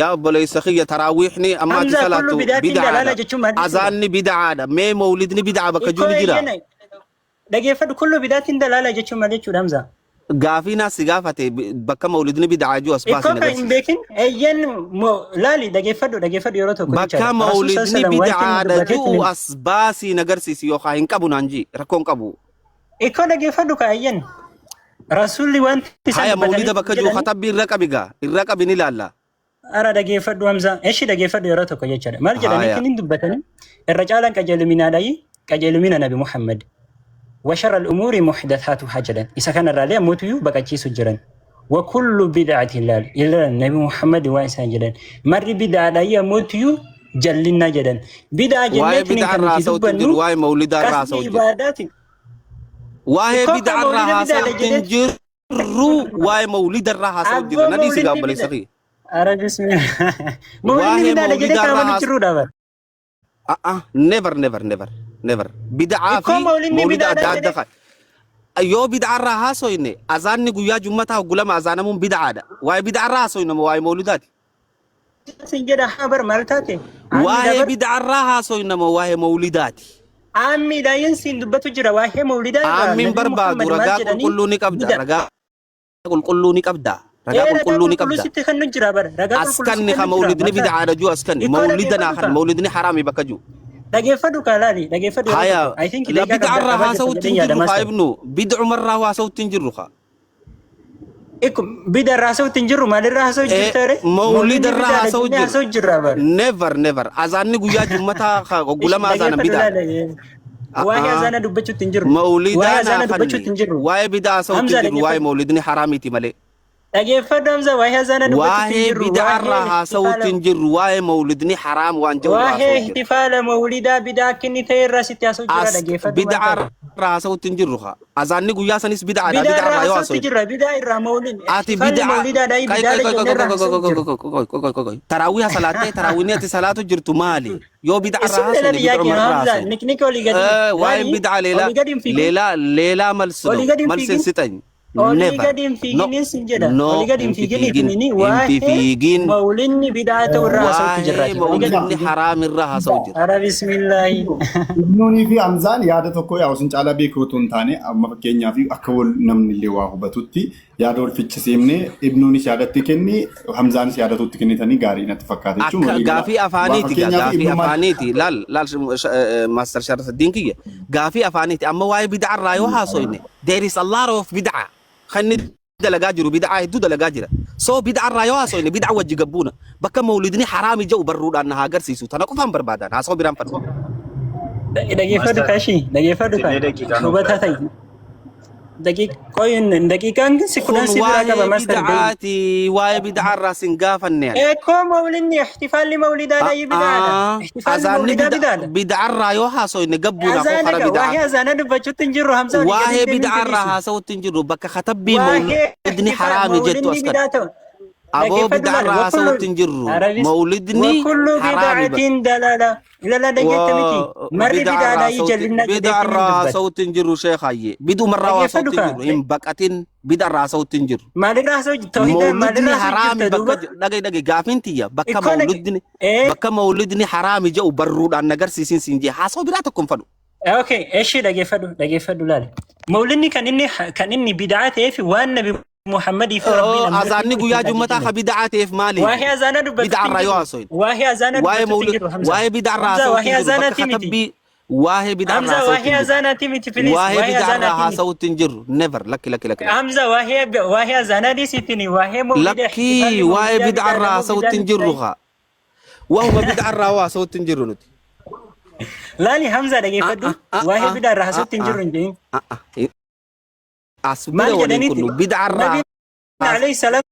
S1: Yaa obboleessa kiyya taraawiixni amma ati
S4: Hamza kullu
S1: salaattu
S4: bidaatiin dalaala
S1: bid'aadha.
S4: jechuun maal jechuudha?
S1: Azaanni bid'aadha. Mee mawlidni bid'aa bakka jiru
S4: Ikkoo
S1: ni jira.
S4: eeyyana dhaggeeffadhu kullu bidaatiin dalaala jechuun maal jechuudha Hamza?
S1: Gaafii naas si gaafate bakka mawlidni bid'aa jiru as baasi
S4: Ikkoo kan hin
S1: nagarsiisi.
S4: beekin eeyyan laali dhaggeeffadhu dhaggeeffadhu yeroo tokko
S1: Bakka
S4: jechaadha. Rasuul
S1: mawlidni
S4: sallallahu alaihi wasallam wanti inni
S1: bid'aadha
S4: dubbateetiin
S1: jiru as baasii nagarsiisi yookaan hin qabu naan jii rakkoon qabu.
S4: Ikkoo dhaggeeffadhu kaa eeyyan Rasuulli wanti isaan
S1: Haya mawlida
S4: dubbatanii
S1: bakka jiru
S4: jedhanii
S1: katabbii irra qabi gaa irra qabi ni ilaalla.
S4: Ara dhaggeeffadhu Hamza. Eshi dhaggeeffadhu yeroo tokko jechaadha. Maal jedhanii
S1: Haya.
S4: kan hin dubbatanii irra caalaan qajeelminaadhaayi qajeelmina Nabi Muhammad. وشر الأمور محدثاتها jedhan. Isa kanarraalee ammoo baqachiisu jiran. وكل بدعة laal ila Nabi Muhammad waan isaan jedhan. Marri bid'aadhaayi ammoo jallinnaa jedhan. Bid'aa
S1: Waa'ee
S4: jenneetiin
S1: bid'aa
S4: kan
S1: irraa
S4: nuti
S1: haasa'utti hin jiru
S4: dubbannu
S1: waa'ee mawlidaa irraa
S4: qasdii
S1: haasa'u jira.
S4: ibaadaati.
S1: Waa'ee
S4: Ikkoo kan
S1: bid'aa irraa
S4: mawlida bid'aadha
S1: haasa'utti hin
S4: jedhee
S1: jirru waa'ee mawlida irraa haasa'u jira.
S4: abboo
S1: Na dhiisi gaa
S4: mawlidni
S1: obboleessa
S4: bid'a.
S1: kiyya.
S4: Ara bismillah. Mawlidni
S1: Waa'ee
S4: bid'aadha jedhee
S1: mawlida
S4: kan
S1: irraa
S4: amanu
S1: haasa'u
S4: jirruudha bar.
S1: Ah, never, never, never, never. Bid'aa
S4: Ikkoo
S1: fi
S4: mawlidni
S1: mawlida
S4: bid'aadha
S1: adda adda
S4: jedhee
S1: kan. Yoo bid'aa irraa haasoyne azaanni guyyaa jummataa hoggulama azaanamuun bid'aadha. Waa'ee bid'aa irraa haasoyne moo waa'ee mawlidaati?
S4: sin jedha haa bar maal taate? Aammiidha
S1: Waa'ee
S4: bar.
S1: bid'aa irraa haasoyne moo waa'ee mawlidaati?
S4: Aammiidha yin siin dubbatu jira waa'ee mawlidaa irraa
S1: Aammiin
S4: Nabi
S1: barbaadu
S4: Muhammad maal
S1: ragaa
S4: jedhanii
S1: qulqulluu ni qabda.
S4: bid'a.
S1: Ragaa qulqulluu ni qabda. Ragaa
S4: Ee ragaa
S1: qulqulluu ni
S4: qulqulluu
S1: qabda.
S4: sitti kennu jira bar. Ragaa
S1: As
S4: qulqulluu
S1: kanni
S4: sitti
S1: ka
S4: kennu jira
S1: mawlidni
S4: maal taate?
S1: bid'aadha juu as kanni.
S4: Ikkoo
S1: Mawlida naa
S4: dhaggeeffadhu
S1: kan
S4: kaa.
S1: mawlidni haraami bakka juu.
S4: Dhaggeeffadhu kaa laali dhaggeeffadhu yeroo
S1: Haya
S4: tokko. I think
S1: la
S4: daqiiqaa
S1: bid'a
S4: qabda
S1: irraa
S4: qabaa jirta
S1: haasa'utti
S4: jedheen
S1: hin
S4: yaada
S1: jirru kaa
S4: master.
S1: ibnu. Bid'uma irraa haasa'utti hin jirru kaa.
S4: Ikku bid'a irraa haasa'utti hin jirru maalirraa haasa'u jirta ree?
S1: Mawlida
S4: Mawlidni
S1: irraa
S4: bid'aadha
S1: haasa'u
S4: jennee
S1: jirra.
S4: haasa'u jirra bar.
S1: Never, never. Azaanni guyyaa jummataa
S4: Ishi
S1: hoggulama azaanan
S4: dhaggeeffadhu
S1: bid'aadha.
S4: laali. Waa'ee azaana dubbachuutti hin jirru. Waa'ee
S1: Mawlidaa naa
S4: azaana dubbachuutti
S1: kanni.
S4: hin jirru.
S1: Waa'ee bid'aa haasa'utti
S4: Hamza
S1: hin jirru. Waa'ee
S4: dhaggeeffadhu.
S1: mawlidni haraamiiti malee.
S4: Dhaggeeffadhu Hamza waa'ee azaana dubbachuutti hin
S1: Waa'ee
S4: jirru.
S1: bid'aa
S4: Waa'ee
S1: irraa haasa'utti
S4: ihtifaala
S1: hin jirru. Waa'ee mawlidni haraam waan jedhu irraa
S4: waa'ee
S1: haasa'u jirra.
S4: ihtifaala mawlidaa bid'aa akka inni ta'e irraa sitti haasa'u jira
S1: As
S4: dhaggeeffadhu maal
S1: bid'aa
S4: taate?
S1: irraa haasa'utti hin jirru kaa. Azaanni guyyaa sanis bid'aadha.
S4: Bid'aa
S1: Bid'aa
S4: irraa
S1: irraa yoo
S4: haasa'utti
S1: haasa'u.
S4: jirra. Bid'aa irraa mawlid
S1: Ati
S4: ihtifaalli
S1: bid'aa
S4: mawlidaadhaa
S1: kai kai
S4: bid'aadha
S1: kai
S4: jennee irraa haasa'u jirra.
S1: Taraawii salaattee taraawiin ati salaatu jirtu maali? Yoo bid'aa irraa
S4: Isin ሌላ
S1: haasofne
S4: ጥያቄ
S1: bid'uma
S4: ነው
S1: irraa
S4: ሀምዛ።
S1: haasofne.
S4: ንቅንቅ olii gadi
S1: Waa'een
S4: laali
S1: bid'aa leelaa
S4: olii gadi hin fiigin
S1: leelaa leelaa መልስ ነው
S4: olii gadi hin
S1: መልስን
S4: fiigin
S1: ስጠኝ።
S4: olii
S1: Never
S4: gadi hin
S1: no
S4: fiiginin sin jedha
S1: no
S4: olii gadi
S1: hin
S4: hin fiigin
S1: fiigin
S4: itmini
S1: hin
S4: waa'ee
S1: fiigin
S4: mawlinni bid'aa ta'u irraa haasa'utti
S1: waa'ee
S4: jirraati olii gadi hin
S1: mawlidni
S4: fiigin.
S1: haraam irraa haasa'u jira.
S4: Ara bismillaahi.
S2: Ibnuunii fi Hamzaan yaada tokko yaa isin caalaa beeku otoo hin taane amma fakkeenyaaf akka wal namni illee waa hubatutti yaada wal fichisiifnee Ibnuunis yaadatti kenni Hamzaanis yaadatutti kennitanii gaarii natti fakkaata jechuun
S1: Akka
S2: walii gala.
S1: gaafii
S2: Waa
S1: afaaniiti gaa
S2: fakkeenyaaf
S1: gaafii
S2: Ibnu maal
S1: afaaniiti laal laal maaster Sharafaddiin kiyya gaafii afaaniiti amma waa'ee bid'a irraa yoo haasoyne there is a lot of bid'a kan inni dalagaa jiru bid'a hedduu dalagaa jira so bid'a irraa yoo haasoyne bid'a wajji gabbuuna bakka mawlidni haraami jedhu barruudhaan na haa agarsiisu tana qofaan barbaadan haasoo biraan fadhu.
S4: Dhaggeeffadhu
S9: Master,
S4: kaashii dhaggeeffadhu kaa
S9: itillee daqiiqaa nuuf
S4: hubataa
S9: laata.
S4: ta'i. Daqiiqaan daqiiqaan si
S1: Kun
S4: 10 si biraa qaba
S1: waa'ee
S4: master deemi.
S1: bid'aati waa'ee bid'a irraa sin gaafanne ani.
S4: Eekoo mawlinni ihtifaalli mawlidaadhaa bid'aadha. Ihtifaalli
S1: Azaanni
S4: mawlidaa bid'aadha.
S1: bid'a irraa yoo haasoyne gabbuuna koo
S4: Azaana
S1: kara
S4: ga
S1: bid'aa.
S4: waa'ee azaana dubbachuutti hin jirru Hamza olii gadi
S1: Waa'ee
S4: hin deemin
S1: bid'aa irraa
S4: jedhiisi.
S1: haasa'utti hin jirru bakka katabbii
S4: Waa'ee
S1: mawlidni
S4: ihtifaal
S1: haraami jettu
S4: mawlinni
S1: as kan.
S4: bid'aa ta'u.
S1: Aboo
S4: Dhaggeeffadhu
S1: bid'aa
S4: laali
S1: irraa
S4: وكل
S1: haasa'utti hin jirru
S4: arabis
S1: mawlidni
S4: وكل
S1: haraami ba.
S4: بدعة دلالة ilala dhageetta miti marri
S1: Bid'aa irraa
S4: bid'aadhaa
S1: haasa'utti
S4: jallinna
S1: bid'aa
S4: jedheetiin hin
S1: irraa
S4: dubbate.
S1: haasa'utti hin jirru sheekhaayye bid'uma irraa
S4: Dhaggeeffadhu
S1: haasa'utti hin
S4: kaa
S1: jirru hin baqatin bid'aa irraa haasa'utti hin jirru.
S4: maalirraa haasa'u tawhiida
S1: Mawlidni
S4: maalirraa haasa'u
S1: haraami
S4: jirta
S1: bakka
S4: duuba
S1: dhagaye dhagaye gaafiin tiyya bakka
S4: ikkoo dhage
S1: mawlidni
S4: ee
S1: bakka mawlidni haraami jedhu barruudhaan nagarsiisin siin jee haasa'u biraa tokko hin fadhu.
S4: Okay, eshi dhaggeeffadhu dhaggeeffadhu laali. Mawlinni kan inni bid'aa ta'eef waan Nabi Muhammadii fi Rabbiin ammoo
S1: Azaanni
S4: ittiin
S1: guyyaa jummataa
S4: ajajame.
S1: ka bid'aa ta'eef maaliif?
S4: Waa'ee azaanaa dubbatutti
S1: Bid'aa
S4: hin
S1: irraa yoo
S4: jirru.
S1: haasoyin.
S4: Waa'ee azaanaa
S1: Waa'ee
S4: dubbatutti hin
S1: mawlid
S4: jirru Hamza.
S1: waa'ee bid'aa irraa
S4: Hamza
S1: haasa'utti
S4: waa'ee
S1: hin jirru bakka
S4: azaanaatii miti.
S1: katabbii waa'ee bid'aa irraa
S4: Hamza
S1: haasa'utti
S4: waa'ee
S1: hin jirru.
S4: azaanaatii miti please.
S1: Waa'ee
S4: Waa'ee
S1: bid'aa irraa
S4: azaanaatii miti.
S1: haasa'utti hin jirru. Never lakki lakki lakki lakki.
S4: Hamza waa'ee azaanaa dhiisitini waa'ee mawlida
S1: Lakkii
S4: ihtifaalli
S1: waa'ee
S4: mawlidaa
S1: bid'aa
S4: bid'aadha
S1: irraa
S4: moo
S1: haasa'utti
S4: bid'aa
S1: hin
S4: miti
S1: jirru
S4: ta'e.
S1: haa. Waa'uma bid'aa irraa haasa'utti hin jirru nuti.
S4: Laali Hamzaa dhageeffadhu. Waa'ee bid'aa irraa haasa'utti hin jirru hin jedhin.
S1: As bira
S4: Maal
S1: waliin
S4: jedhaniiti?
S1: kunnu bid'aa irraa
S4: Nabiin alayhi salaatu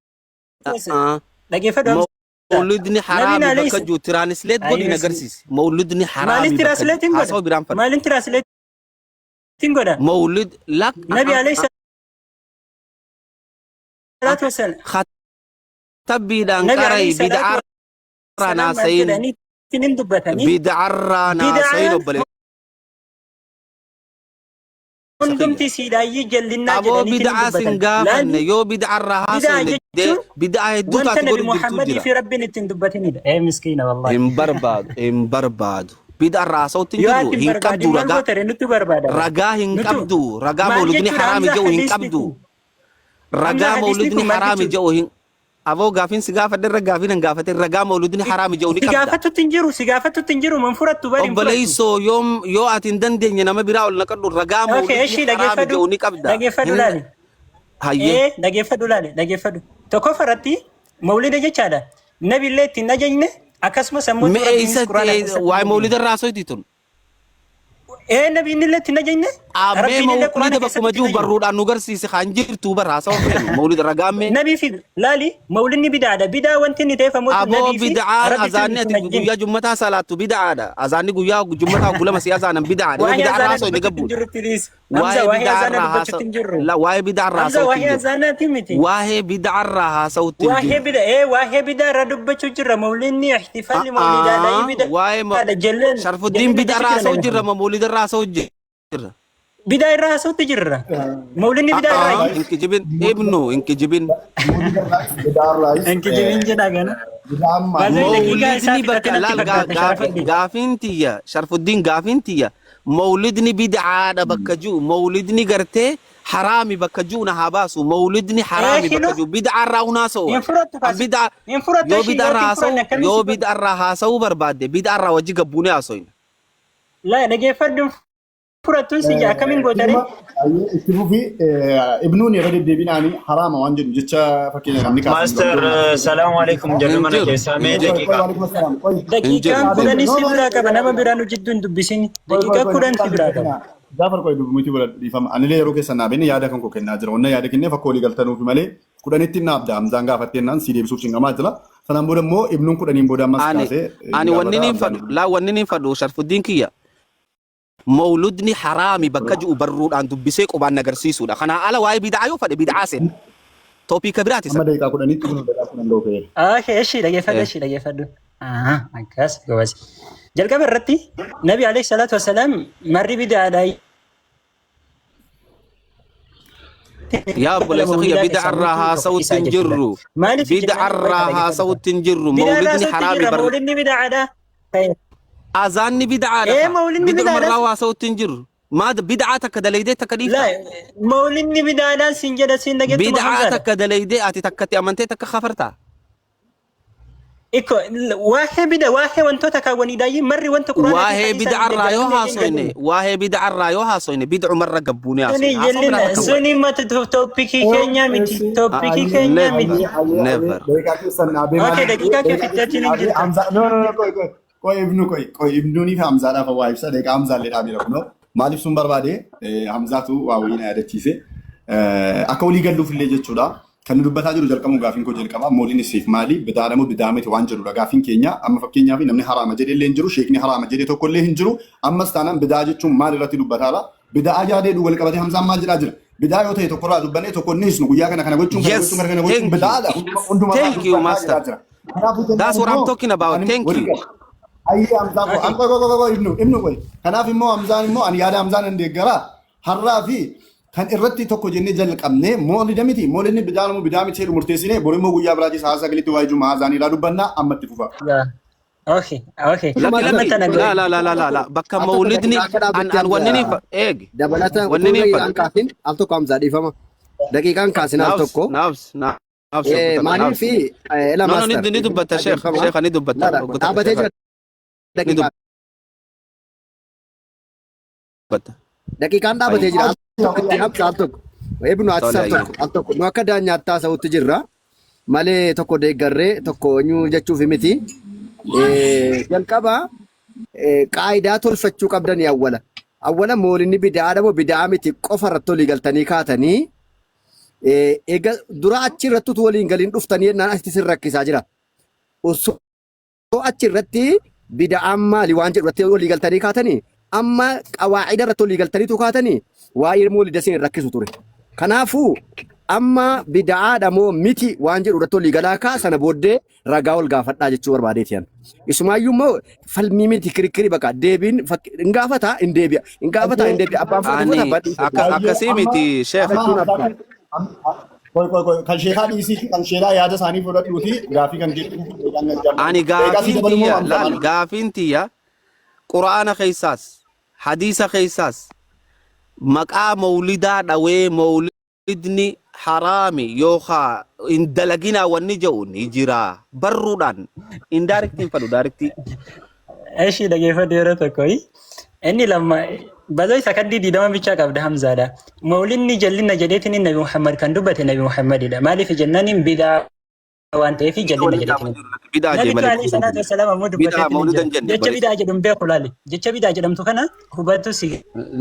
S4: wasalaam. Dhageeffadhu Hamzaa.
S1: Mawlidni
S4: Nabiin
S1: haraami
S4: alayhi
S1: bakka jiru tiraanisleet godhi na agarsiisi. Mawlidni haraami
S4: Maaliin
S1: bakka jiru
S4: tiraansleetiin godha?
S1: haasa'u biraan fadha.
S4: Maaliin tiraansleetiin godha?
S1: Mawlid lak
S4: Nabi alayhi salaatu wasalaam.
S1: Katabbiidhaan
S4: Nabi
S1: qarai
S4: alayhi salaatu
S1: bid'aarraa
S4: wasalaam maal
S1: naasayin
S4: jedhanii hin dubbatanii?
S1: bid'aarraa naasayin
S4: Bid'aan
S1: obboleessa kiyya.
S4: hundumti siidaayyii jallinnaa
S1: Aboo
S4: jedhaniitiin hin
S1: bid'aa sin
S4: dubbatan.
S1: gaafanne
S4: Laali
S1: yoo bid'aarraa
S4: bid'aa
S1: haasofne
S4: jechuun
S1: bid'aa hedduu
S4: wanta
S1: taatu
S4: Nabi
S1: godhu jirtu
S4: Muhammadii
S1: jira.
S4: fi Rabbiin ittiin dubbatinidha. Ee miskiina wallahi.
S1: Hin barbaadu hin barbaadu. Bid'aarraa haasa'utti hin
S4: Yoo
S1: jirru
S4: ati hin
S1: hin
S4: barbaadin
S1: qabdu
S4: maal
S1: ragaa.
S4: goota ree nutti barbaada bara.
S1: Ragaa hin
S4: Nutu
S1: qabdu ragaa
S4: maal
S1: mawlidni
S4: jechuudha
S1: haraami
S4: Hamza
S1: jedhu hin
S4: hadiisni
S1: qabdu.
S4: kun? Hamza
S1: Ragaa
S4: hadiisni
S1: mawlidni
S4: kun maal
S1: haraami
S4: jechuudha?
S1: jedhu hin aboo gaafiin si gaafadhe irra gaafiin hin gaafate ragaa mawlidni haraami jedhu ni
S4: Si
S1: qabda.
S4: gaafatutti hin jiru, si gaafatutti hin jiru, man furattu bari hin furattu.
S1: Obboleessoo yoom yoo ati hin dandeenye nama biraa ol naqadhu ragaa
S4: Okay,
S1: mawlidni
S4: ishii
S1: haraami
S4: dhageeffadhu,
S1: jedhu ni qabda.
S4: dhageeffadhu
S1: Hin
S4: laali.
S1: hayyee.
S4: Ee, dhageeffadhu laali, dhageeffadhu. Tokkoffaa irratti mawlida jechaadha. Nabi illee ittiin ajajne akkasumas ammoo
S1: Mi'e
S4: Rabbiinis
S1: isa
S4: Quraana keessatti
S1: waa'ee
S4: hin
S1: mawlida irraa haasofti tun.
S4: Ee nabiin illee itti hin ajajne
S1: Abbee
S4: rabbiin illee quraana
S1: mawlida
S4: keessatti
S1: bakkuma
S4: itti hin
S1: jiru
S4: ajajne.
S1: barruudhaan nu garsiise kan jirtu bara haasawa feenu mawlida ragaan mee.
S4: Nabii fi laali mawlinni bidaadha. Bidaa wanti inni ta'eef ammoo
S1: Aboo
S4: nabii fi
S1: bid'aan
S4: rabbitti
S1: azaanni
S4: hin
S1: ati
S4: ajajne.
S1: guyyaa jummataa salaattu bid'aadha. Azaanni guyyaa jummataa gulama si azaanan bid'aadha. Yoo
S4: Waa'ee
S1: bid'aa
S4: azaanaa
S1: haasoo inni
S4: dubbachuutti hin
S1: gabbuudha.
S4: jirru please. Hamza
S1: Waa'ee
S4: waa'ee
S1: bid'aa
S4: azaanaa
S1: irraa
S4: dubbachuutti hin jirru.
S1: haasa'u waa'ee bid'aa irraa
S4: Hamza
S1: haasa'utti hin
S4: waa'ee
S1: jirru.
S4: azaanaati miti.
S1: Waa'ee bid'aa irraa haasa'utti hin
S4: Waa'ee
S1: jirru.
S4: bida ee waa'ee bidaa irraa dubbachuu jirra mawlinni ihtifaalli mawlidaadha
S1: A'aa waa'ee
S4: bidaadha jelleen
S1: Sharfuddiin
S4: jelleen
S1: bid'aa irraa
S4: dubbachuu
S1: haasa'u
S4: jirra
S1: jirra moo mawlida irraa haasa'u jirra.
S4: Bidaa irraa haasa'utti jirra. Mawlinni bidaa irraa
S1: A'aa hin kijibin ibnu hin kijibin.
S2: Bidaarraayis
S4: Hin kijibin jedha gana.
S2: bidaan maali?
S4: Baazii daqiiqaa isaa
S1: Mawlidni bakka
S4: fixate natti
S1: laal
S4: fakkaata Sharafuddin.
S1: gaafiin tiyya Sharfuddiin gaafiin tiyya mawlidni bid'aadha bakka ji'u mawlidni gartee haraami bakka ji'u na haa baasu mawlidni
S4: Ee
S1: haraami
S4: hino
S1: bakka ji'u bid'aa irraa hunaa so'u
S4: hin fudhattu
S1: an
S4: kaas
S1: bid'aa
S4: hin fudhattu
S1: yoo
S4: ishii
S1: bid'aa
S4: yoo
S1: irraa
S4: hin
S1: haasa'u
S4: fudhanne akkamiin
S1: yoo
S4: si godha?
S1: bid'aa irraa haasa'uu barbaadde bid'aa irraa wajji gabbuunee haasoyna.
S4: Laa dhageeffadhu hin fudhattuun si jaa akkamiin gootanii?
S2: Dhimma itti fufi ibnuun yeroo deddeebiin haraama waan jedhu jecha fakkeenya namni kaasan
S9: Master, salaamu alaikum
S1: Hin
S9: jedhu mana
S1: jiru
S9: keessaa
S1: hin
S9: mee
S1: jiru
S9: daqiiqaa.
S1: hin jiru
S4: Daqiiqaan
S1: hin jiru.
S4: kudhanii si biraa qaba nama biraa nu jidduu hin dubbisin. Daqiiqaa 10 si biraa qaba.
S2: Jaafar qoy dubbimuuti bira dhiifama. Anillee yeroo keessan naabeen yaada kan koo kennaa jira. Wanna yaada kenneef akka walii galtanuufi malee 10tti naabda. Hamzaan gaafattee naan si deebisuuf cinqamaa jira. Sanaan booda immoo ibnuun 10n booda ammas
S1: Ani
S2: kaasee
S1: ani wanni
S2: gaafata
S1: niin
S2: Hamzaan.
S1: fadhu laa wanni niin fadhu Sharfuddiin kiyya mawludni haraami bakka ji'u barruudhaan dubbisee qubaan nagarsiisuudha. Kanaa ala waa'ee bid'aa yoo fadhe bid'aa seenna. Topiika biraati
S2: Amma
S1: san.
S2: daqiiqaa 10tti kun daqiiqaa 10 dhoofeera.
S4: Okay, eshi dhageeffadhu, eshi dhageeffadhu. Aha, akkas gobas. Jalqaba irratti Nabi alayhi salaatu wasalaam marri bidaadha.
S1: Yaa obboleessa kiyya
S4: Mawlidaa
S1: bid'a
S4: keessaa
S1: irraa
S4: mootii tokko
S1: haasa'utti
S4: isaa
S1: hin
S4: jechuudha.
S1: jirru.
S4: Maaliif
S1: Bid'a
S4: jennaan wayi
S1: irraa
S4: kana dhageeffadhu.
S1: haasa'utti hin jirru.
S4: Bid'a irraa
S1: Mawlidni
S4: haasa'utti
S1: haraami
S4: jirra,
S1: bar
S4: mawlidni bidaadha.
S1: azaanni bid'aadha
S4: Ee
S1: kaa.
S4: mawlidni
S1: Bid'uma
S4: bidaadha.
S1: irraa haasa'utti hin jirru. Maa bid'aa takka dalaydee takka
S4: Laa
S1: dhiiftaa?
S4: mawlidni bidaadhaan siin jedha siin dhageettuma
S1: Bid'aa
S4: Hamzaadha.
S1: takka dalaydee ati takkatti amantee takka kafartaa?
S4: Ikko waa'ee bida waa'ee wantoota kaawwaniidhaayyii marri wanta quraanaa fi
S1: Waa'ee
S4: hadiisaan hin
S1: bid'arraa yoo
S4: deeggaramne hin
S1: haasoyne
S4: jedhinu.
S1: waa'ee bid'arraa yoo haasoyne bid'umarra gabbuunee
S4: Suni
S1: haasoyne. Haasoo biraa
S4: jellina
S1: takka hin
S4: suni mata tooppikii keenyaa miti tooppikii keenyaa
S1: Never,
S4: miti.
S1: never.
S2: Daqiiqaa keessan dhaabee
S4: Okay
S2: maaliif
S4: daqiiqaa kee
S2: daqiiqaa keessan
S4: fixachuun hin
S2: dhaabee
S4: jirta.
S2: Hamzaa no no no qoy qoy qoy ibnu qoy qoy ibnuunii fi Hamzaadhaaf waa ibsa daqiiqaa Hamzaallee dhaabee kunoo maaliif sun barbaade Hamzaatu waa wayii na yaadachiise akka walii galluuf illee jechuudha. Kan nu dubbataa jiru jalqabuu gaafiin koo jalqaba mooliin isiif maali bidaadha moo bidaa miti waan jedhudha gaafiin keenya amma fakkeenyaaf namni haraama jedhe illee hin jiru sheekni haraama jedhe tokko illee hin jiru ammas taanaan bidaa jechuun maal irratti dubbataara bidaa yaadee wal qabatee Hamzaan maal jedhaa jira bidaa yoo ta'e tokkorraa dubbanee tokko inni hisnu guyyaa kana kana gochuun kana
S1: Yes,
S2: gochuun kana kana gochuun
S1: thank you.
S2: bidaadha hundumarraa
S1: Thank you,
S2: dubbannaa
S1: master.
S2: jedhaa jira. Kanaafuu jennaan
S1: That's what I'm
S2: immoo
S1: talking about.
S2: ani
S1: Thank
S2: walii
S1: you.
S2: gala. Ayyee Hamzaa koo
S4: Okay.
S2: an qoy qoy qoy ibnu ibnu qoy kanaaf immoo Hamzaan immoo ani yaada Hamzaan hin deeggaraa har'aa fi kan irratti tokko jennee jalqabne moolida miti moolidni bidaa moo bidaa miti jedhu murteessine bor immoo guyyaa biraatis sa'a 9tti waa'ee jumaa azaanii irraa dubbannaa amma itti fufa.
S4: Yeah. Okay, okay.
S1: Lakki
S4: Amma
S1: lakki
S4: tana
S1: la
S4: godhe.
S1: la la la la la bakka
S7: Al tokko
S1: mawlidni
S7: daqiiqaa akka
S1: an
S7: dhaabbatte
S1: an wanni ni
S7: Hamza
S1: eegi
S7: dabalataan
S1: wanni
S7: utuu
S1: ni
S7: daqiiqaan
S1: fadhu
S7: kaasin al tokko Hamza dhiifama. Daqiiqaan kaasin al
S1: naafs
S7: tokko.
S1: naafs naafs obbo takka
S7: Maaliif
S1: naafs
S7: ela
S1: no no ni
S7: master
S1: ni dubbatta sheekh
S7: dhaggeeffama.
S1: sheekh ni dubbatta
S7: La la
S1: obbo takka
S7: dhaabbatee
S1: sheekh
S7: jira
S1: ni
S7: daqiiqaa
S1: dubbatta
S7: daqiiqaan dhaabatee
S1: ayyee
S7: jira al tokkotti Hamza al tokko. Ibnu atis
S1: tole
S7: al
S1: ayyee
S7: tokko al tokko nu akka daanyaatti haasa'utti jirra malee tokko deeggarree tokko eenyu jechuuf miti.
S9: Jalqaba qaayidaa tolfachuu qabdanii awwala. Awwala moolinni bida'aadha moo bida'aa miti qofa irratti walii galtanii kaatanii eega dura achi irratti utuu waliin galiin dhuftanii jennaan asitti sin rakkisaa jira. Osoo achi irratti bida'aan maali waan jedhu irratti walii galtanii kaatanii amma qawaacida irratti walii galtaniitu kaatanii waa'ee moolida isin hin rakkisu ture. Kanaafuu amma bida'aadha moo miti waan jedhu irratti walii galaa kaa sana booddee ragaa wal gaafadhaa jechuu barbaadeeti an. Isumaayyuu immoo falmii miti kirikkirii baqa deebiin hin gaafataa hin deebi'a hin gaafataa hin deebi'a abbaan fudhate
S1: Ani
S9: fudhata abbaan dhiise
S1: akka
S9: dhiisa.
S2: Baay'ee
S1: akkasii
S2: amma
S1: miti sheekh.
S2: amma
S9: Jechuun
S2: Hamzaa
S9: abbaa.
S2: kan qoy qoy qoy kan sheekaa dhiisii kan sheekaa yaada isaanii fudhadhuuti gaafii kan keetti
S1: Ani
S2: daqiiqaa si
S1: gaafiin
S2: dabalu moo
S1: tiyya
S2: Hamza
S1: laal
S2: maal?
S1: gaafiin tiyya quraana keessaas hadiisa keessaas maqaa mawlidaa dhawee mawlidni haraami yookaa hin dalaginaa wanni jedhu ni jira barruudhaan indirectly hin fadhu directly.
S4: Eshi dhageeffadhu yeroo tokko. Inni lamma bazoo isa kaddii diidama bichaa qabda Hamzaadha. Mawlinni jallinna jedheetiin Nabi Muhammad kan dubbate Nabi Muhammadidha. Maaliif jennaan bidaa waan ta'eef jallinna
S1: Waliin
S4: jedheetiin.
S1: qaama jiru lakki bidaa jee
S4: Nabitu
S1: malee
S4: alayhi salaatu wassalaam ammoo
S1: bidaa
S4: dubbateetiin hin
S1: mawlida
S4: jira.
S1: hin jenne
S4: Jecha
S1: obboleessa.
S4: bidaa jedhu hin beeku laali. Jecha bidaa jedhamtu kana hubattu si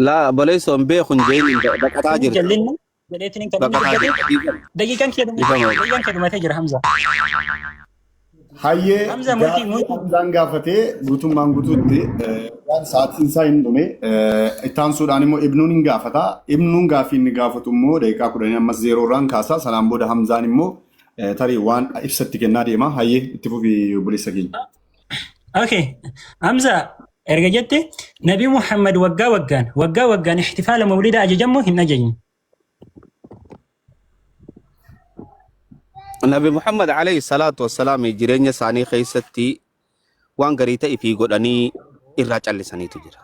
S1: Laa obboleessa hin beeku hin jeeyin baqataa jirta.
S4: jallinna jedheetiin kan inni
S1: Baqataa
S4: dubbate.
S1: jirta. Dhiifama.
S4: Daqiiqaan kee
S1: Dhiifama.
S4: daqiiqaan kee dhumatee jira Hamza.
S2: Hayyee
S4: Hamza multii
S2: gaaffii
S4: multii.
S2: Hamzaan gaafatee guutummaan guutuutti waan sa'aatiin isaa hin dhume itti aansuudhaan immoo Ibnuun hin gaafata. Ibnuun gaaffii inni gaafatu immoo daqiiqaa kudhanii ammas zeeroo irraan kaasa. Sanaan booda Hamzaan immoo tarii waan ibsatti kennaa deema. Hayyee itti fufi obboleessa keenya.
S4: Okay. Hamza erga jette Nabi Muhammad waggaa waggaan waggaa waggaan ihtifaala mawlida ajajamoo hin ajajne.
S1: Nabi Muhammad alayhi salaatu wassalaam jireenya isaanii keessatti waan garii ta'e fi godhanii irraa callisaniitu jira.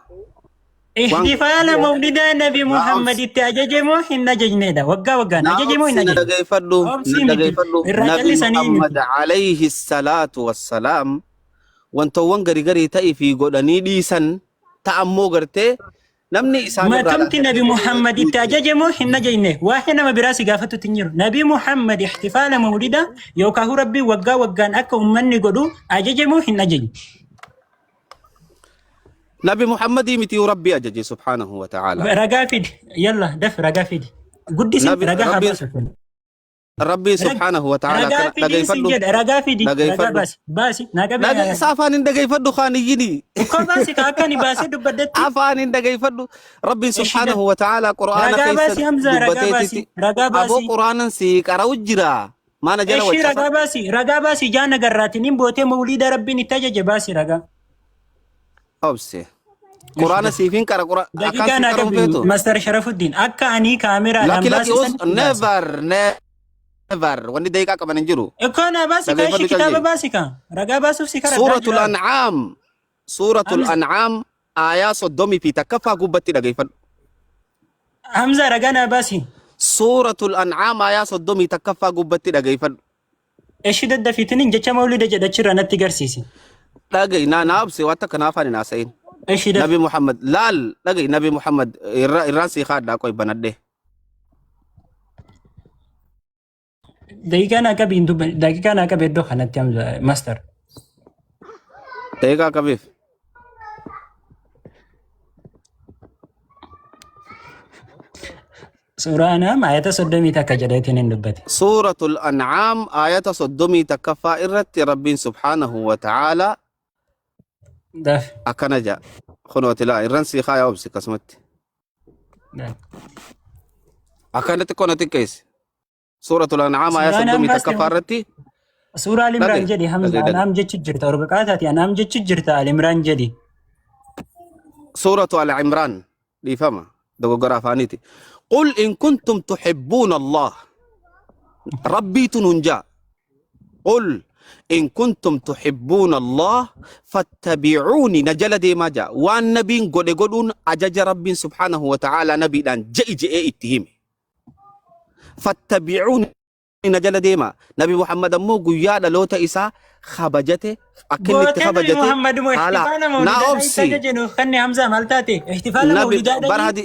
S1: Waan
S4: Ihtifaala mawlidaa Nabi
S1: naa
S4: Muhammad
S1: obsi
S4: itti ajaje moo hin ajajneedha? Waggaa waggaan
S1: naa
S4: ajaje moo
S1: obsi
S4: hin
S1: na
S4: ajajne?
S1: dhageeffadhu na
S4: Obsii miti.
S1: dhageeffadhu
S4: Irraa
S1: Nabi
S4: callisanii
S1: Muhammad
S4: miti.
S1: alayhi salaatu wassalaam wantoowwan garii garii ta'e fi godhanii dhiisan ta'ammoo gartee namni isaan irraa
S4: Matamti Nabi
S1: dhaga'e
S4: Muhammad itti
S1: hedduutu jira.
S4: ajaje moo hin ajajne? Waa'ee nama biraa si gaafatutti hin jiru. Nabi Muhammad ihtifaala mawlida yookaan Rabbii waggaa waggaan akka ummanni godhu ajaje moo hin ajajne?
S1: Nabi Muhammadii miti Rabbii ajaje subhaanahu wa ta'ala.
S4: Ragaa fidi. Yalla daf ragaa fidi. Guddisi
S1: Nabi
S4: ragaa haa
S1: Rabbiin
S4: baasu.
S1: Rabbii subhaanahu wa ta'ala
S4: Ragaa
S1: kana
S4: fidi sin
S1: dhageeffadhu
S4: jedha ragaa fidi ragaa
S1: dhageeffadhu.
S4: baasi baasi naa qabi
S1: Dhageessa afaan hin dhageeffadhu kaan iyyini.
S4: Ukkoo baasi ka akka ani baasee dubbadhetti.
S1: Afaan hin dhageeffadhu. Rabbiin
S4: Eshi
S1: subhaanahu wa ta'ala qur'aana
S4: Ragaa
S1: keessa
S4: baasi Hamza ragaa baasi
S1: dubbateetiti.
S4: ragaa
S1: Aboo
S4: baasi.
S1: qur'aanan sii qara'u jira. Maana jala
S4: Eshi
S1: waccasa.
S4: ragaa baasi ragaa baasi jaana garraatiin hin bootee mawliida rabbiin itti ajaje baasi ragaa.
S1: Obse. Qur'aana siif hin qara qura akkaan
S4: Daqiiqaa
S1: sii
S4: naa
S1: qaruun
S4: qabi
S1: feetu.
S4: Master Sharafuddin akka ani kaameraadhaan
S1: Lakki lakki
S4: baase
S1: us
S4: san baasi.
S1: never never wanni daqiiqaa qaban hin jiru.
S4: Ikkoo naa baasi ka eshi
S1: Dhageeffadhu
S4: kitaaba
S1: callee.
S4: baasi ka ragaa baasuuf si karadhaa
S1: Suuratul
S4: jira.
S1: An'aam Suuratul
S4: Hamza
S1: An'aam aayaa 31ffaa gubbatti dhageeffadhu.
S4: Hamza ragaa naa baasi.
S1: Suuratul An'aam aayaa 31ffaa gubbatti dhageeffadhu.
S4: Eshi daddafiitiniin jecha mawlida jedha achirraa natti garsiisi.
S1: Dhaga'i naa naa obse waan takka naa afaan hin haasa'in.
S4: Eshi daf.
S1: Nabi Muhammad laal dhaga'i Nabi Muhammad irra irraan sii kaadhaa qoy banadhee.
S4: Daqiiqaa naa qabi hin dubban daqiiqaa naa qabi iddoo kanatti Hamza master.
S1: Daqiiqaa qabiif.
S4: Suuraa An'aam ayata 31 jedheetiin hin dubbate.
S1: Suuratul An'aam ayata 31ffaa irratti Rabbiin subhaanahu wa ta'aalaa
S4: Daf.
S1: akkana jedha. Kunooti laa irran sii kaaya obsi akkasumatti.
S4: Daf.
S1: Akkana xiqqoo na xiqqeessi. Suuratul An'aam aaya
S4: Suuraa An'aam
S1: soddomii
S4: baaste
S1: takkaffaa irratti
S4: Suuraa Al Imraan
S1: dhaga'i
S4: jedhi Hamza
S1: dhaga'i dhaga'i.
S4: An'aam jechu jirta orga taati An'aam jechu jirta Al Imraan jedhi.
S1: Suuratu Al Imraan dhiifama dogoggora afaaniiti. Qul in kuntum tuhibbuuna Allah rabbiitu nuun jaa. Qul in kuntum tuhibbuuna Allah fattabi'uuni na jala deemaa jaa. Waan nabiin godhe godhuun ajaja rabbiin subhaanahu wa ta'aalaa nabiidhaan je'i je'ee itti hime. Fattabi'uuni na jala deema. Nabi Muhammad ammoo guyyaa dhaloota isaa kabajate akka inni itti
S4: Gootee Nabi
S1: kabajate
S4: Muhammad moo
S1: haala
S4: ihtifaala
S1: naa
S4: mawlidaa itti
S1: obsi
S4: ajaje nuuf kanne Hamza maal taate ihtifaala
S1: nabi
S4: mawlidaa
S1: bara
S4: dhanii
S1: hadi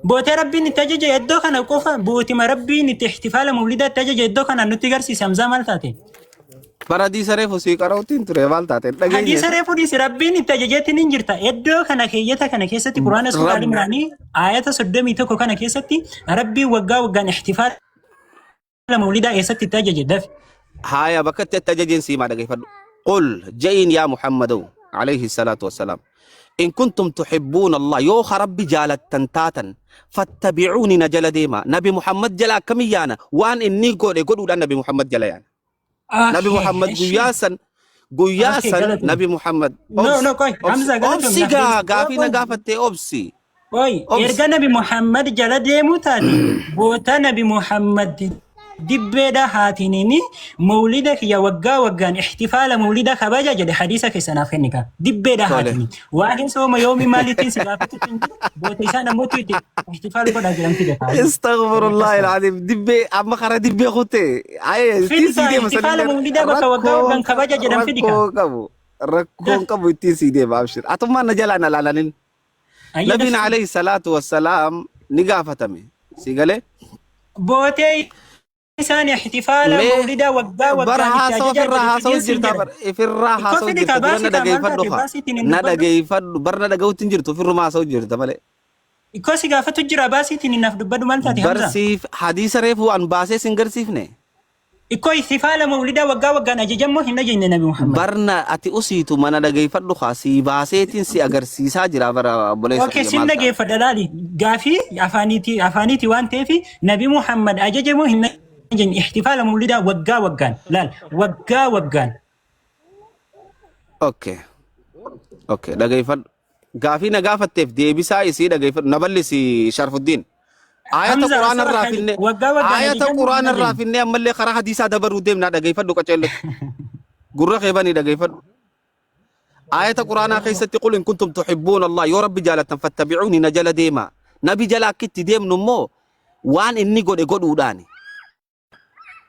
S4: bootee rabbiin itti ajaje iddoo kana qofa bootima rabbiin itti ihtifaala mawlidaa itti ajaje iddoo kana nutti garsiise Hamza maal taate.
S1: Bara hadiisa reefu sii qara'uutiin ture maal taate hin dhageenye.
S4: Hadiisa reefu dhiisi Rabbiin itti ajajeetiin hin jirta. Iddoo kana keeyyata kana keessatti Quraana suuraa
S1: Rabb
S4: Al-Imraanii aayata 31 kana keessatti Rabbiin waggaa waggaan ihtifaala mawlidaa eessatti itti ajaje dafi.
S1: Haaya bakka itti itti ajajeen siimaa dhageeffadhu. Qul ja'iin yaa Muhammadoo alayhi salaatu wassalaam. In kuntum tuhibbuuna Allah yoo ka Rabbi jaalattan taatan fattabi'uuni na jala deema. Nabi Muhammad jala akkamiin yaana? Waan inni godhe godhuudhaan Nabi Muhammad jala yaana. Nabi
S4: Okay,
S1: Muhammad
S4: eshi.
S1: guyyaa san guyyaa
S4: Okay,
S1: san
S4: galatoomi.
S1: Nabi Muhammad
S4: No,
S1: obsi
S4: no, qoy.
S1: obsi
S4: Hamza galatoomi
S1: obsi
S4: naaf
S1: gaa
S4: deebisi. Qoy,
S1: gaafii na
S4: qoy.
S1: gaafattee obsi
S4: Qoy,
S1: obsi
S4: erga Nabi Muhammad jala deemuu taate goota Nabi Muhammad dibbeedha haatiniini mawlida kiyya waggaa waggaan ihtifaala mawlida kabaja jedhe hadiisa keessa naaf kenni kaa. Dibbeedha
S1: tole.
S4: haatini. Waa'ee sooma yoomii maalittiin si gaafatutti hin jiru. Goota isaan ammoo itti ihtifaala godhaa jedhan fide kaayee.
S1: Astaghfirullah alazim dibbee amma karaa dibbee kutte ay
S4: Fidi
S1: ittiin sii
S4: kaa
S1: deema
S4: ihtifaala
S1: sanillee
S4: mawlidaa bakka waggaa
S1: rakkoon
S4: waggaan kabaja jedhan fidi kaa.
S1: rakkoo qabu rakkoon
S4: Daf.
S1: qabu ittiin sii deema abshir atummaan na jalaa na laalanin
S4: Ayya
S1: nabiin
S4: daf.
S1: alayhi salaatu wassalaam ni gaafatame si galee
S4: Bootee isaan ihtifaala
S1: mee
S4: mawlidaa waggaa
S1: bara
S4: waggaan itti
S1: haasawa
S4: ajajaa
S1: ofirraa
S4: jedhe
S1: haasawa
S4: fidiin siin
S1: jirta
S4: jedhan.
S1: bar ifirraa
S4: Ikkoo
S1: haasawa
S4: fidi
S1: jirta
S4: kaa
S1: dura
S4: baasii
S1: na
S4: kaa maal
S1: dhageeffadhu
S4: taate
S1: kaa
S4: baasii ittiin hin
S1: na
S4: dubbadhu.
S1: dhageeffadhu bar na dhaga'utti hin jirtu ofirrumaa haasawa jirta malee.
S4: Ikkoo si gaafatu jira baasii ittiin naaf dubbadhu maal taate Hamza.
S1: Barsiif hadiisa reefu an baasee sin garsiifne.
S4: Ikkoo ihtifaala mawlidaa waggaa waggaan ajajammoo hin ajajne Nabi Muhammad.
S1: Barna ati usiitu mana dhageeffadhu kaa sii baaseetiin si agarsiisaa jira bara obboleessa
S4: Okay,
S1: kiyya
S4: sin
S1: maal taate.
S4: dhageeffadha laali. Gaafii afaaniiti afaaniiti waan ta'eef Nabi Muhammad ajajamoo hin ajajne ihtifaala mawlidaa waggaa waggaan laal waggaa waggaan.
S1: Okay. Okay, dhageeffadhu. Gaafii na gaafatteef deebisaa isii dhageeffadhu. Na ballisi Sharfuddiin. Aayata
S4: Hamza
S1: Quraana
S4: osoo
S1: irraa
S4: kan
S1: finne
S4: waggaa waggaan
S1: aayata
S4: ajajamoo hin
S1: Quraana irraa
S4: ajajne.
S1: finne ammallee karaa hadiisaa dabaruu deemnaa dhageeffadhu qaceellotti. Gurra kee banii dhageeffadhu. Aayata Quraanaa keessatti qul in kuntum tuhibbuuna Allah yoo Rabbi jaalattan fattabi'uuni na jala deemaa. Nabi jala akka itti deemnu immoo waan inni godhe godhuudhaani.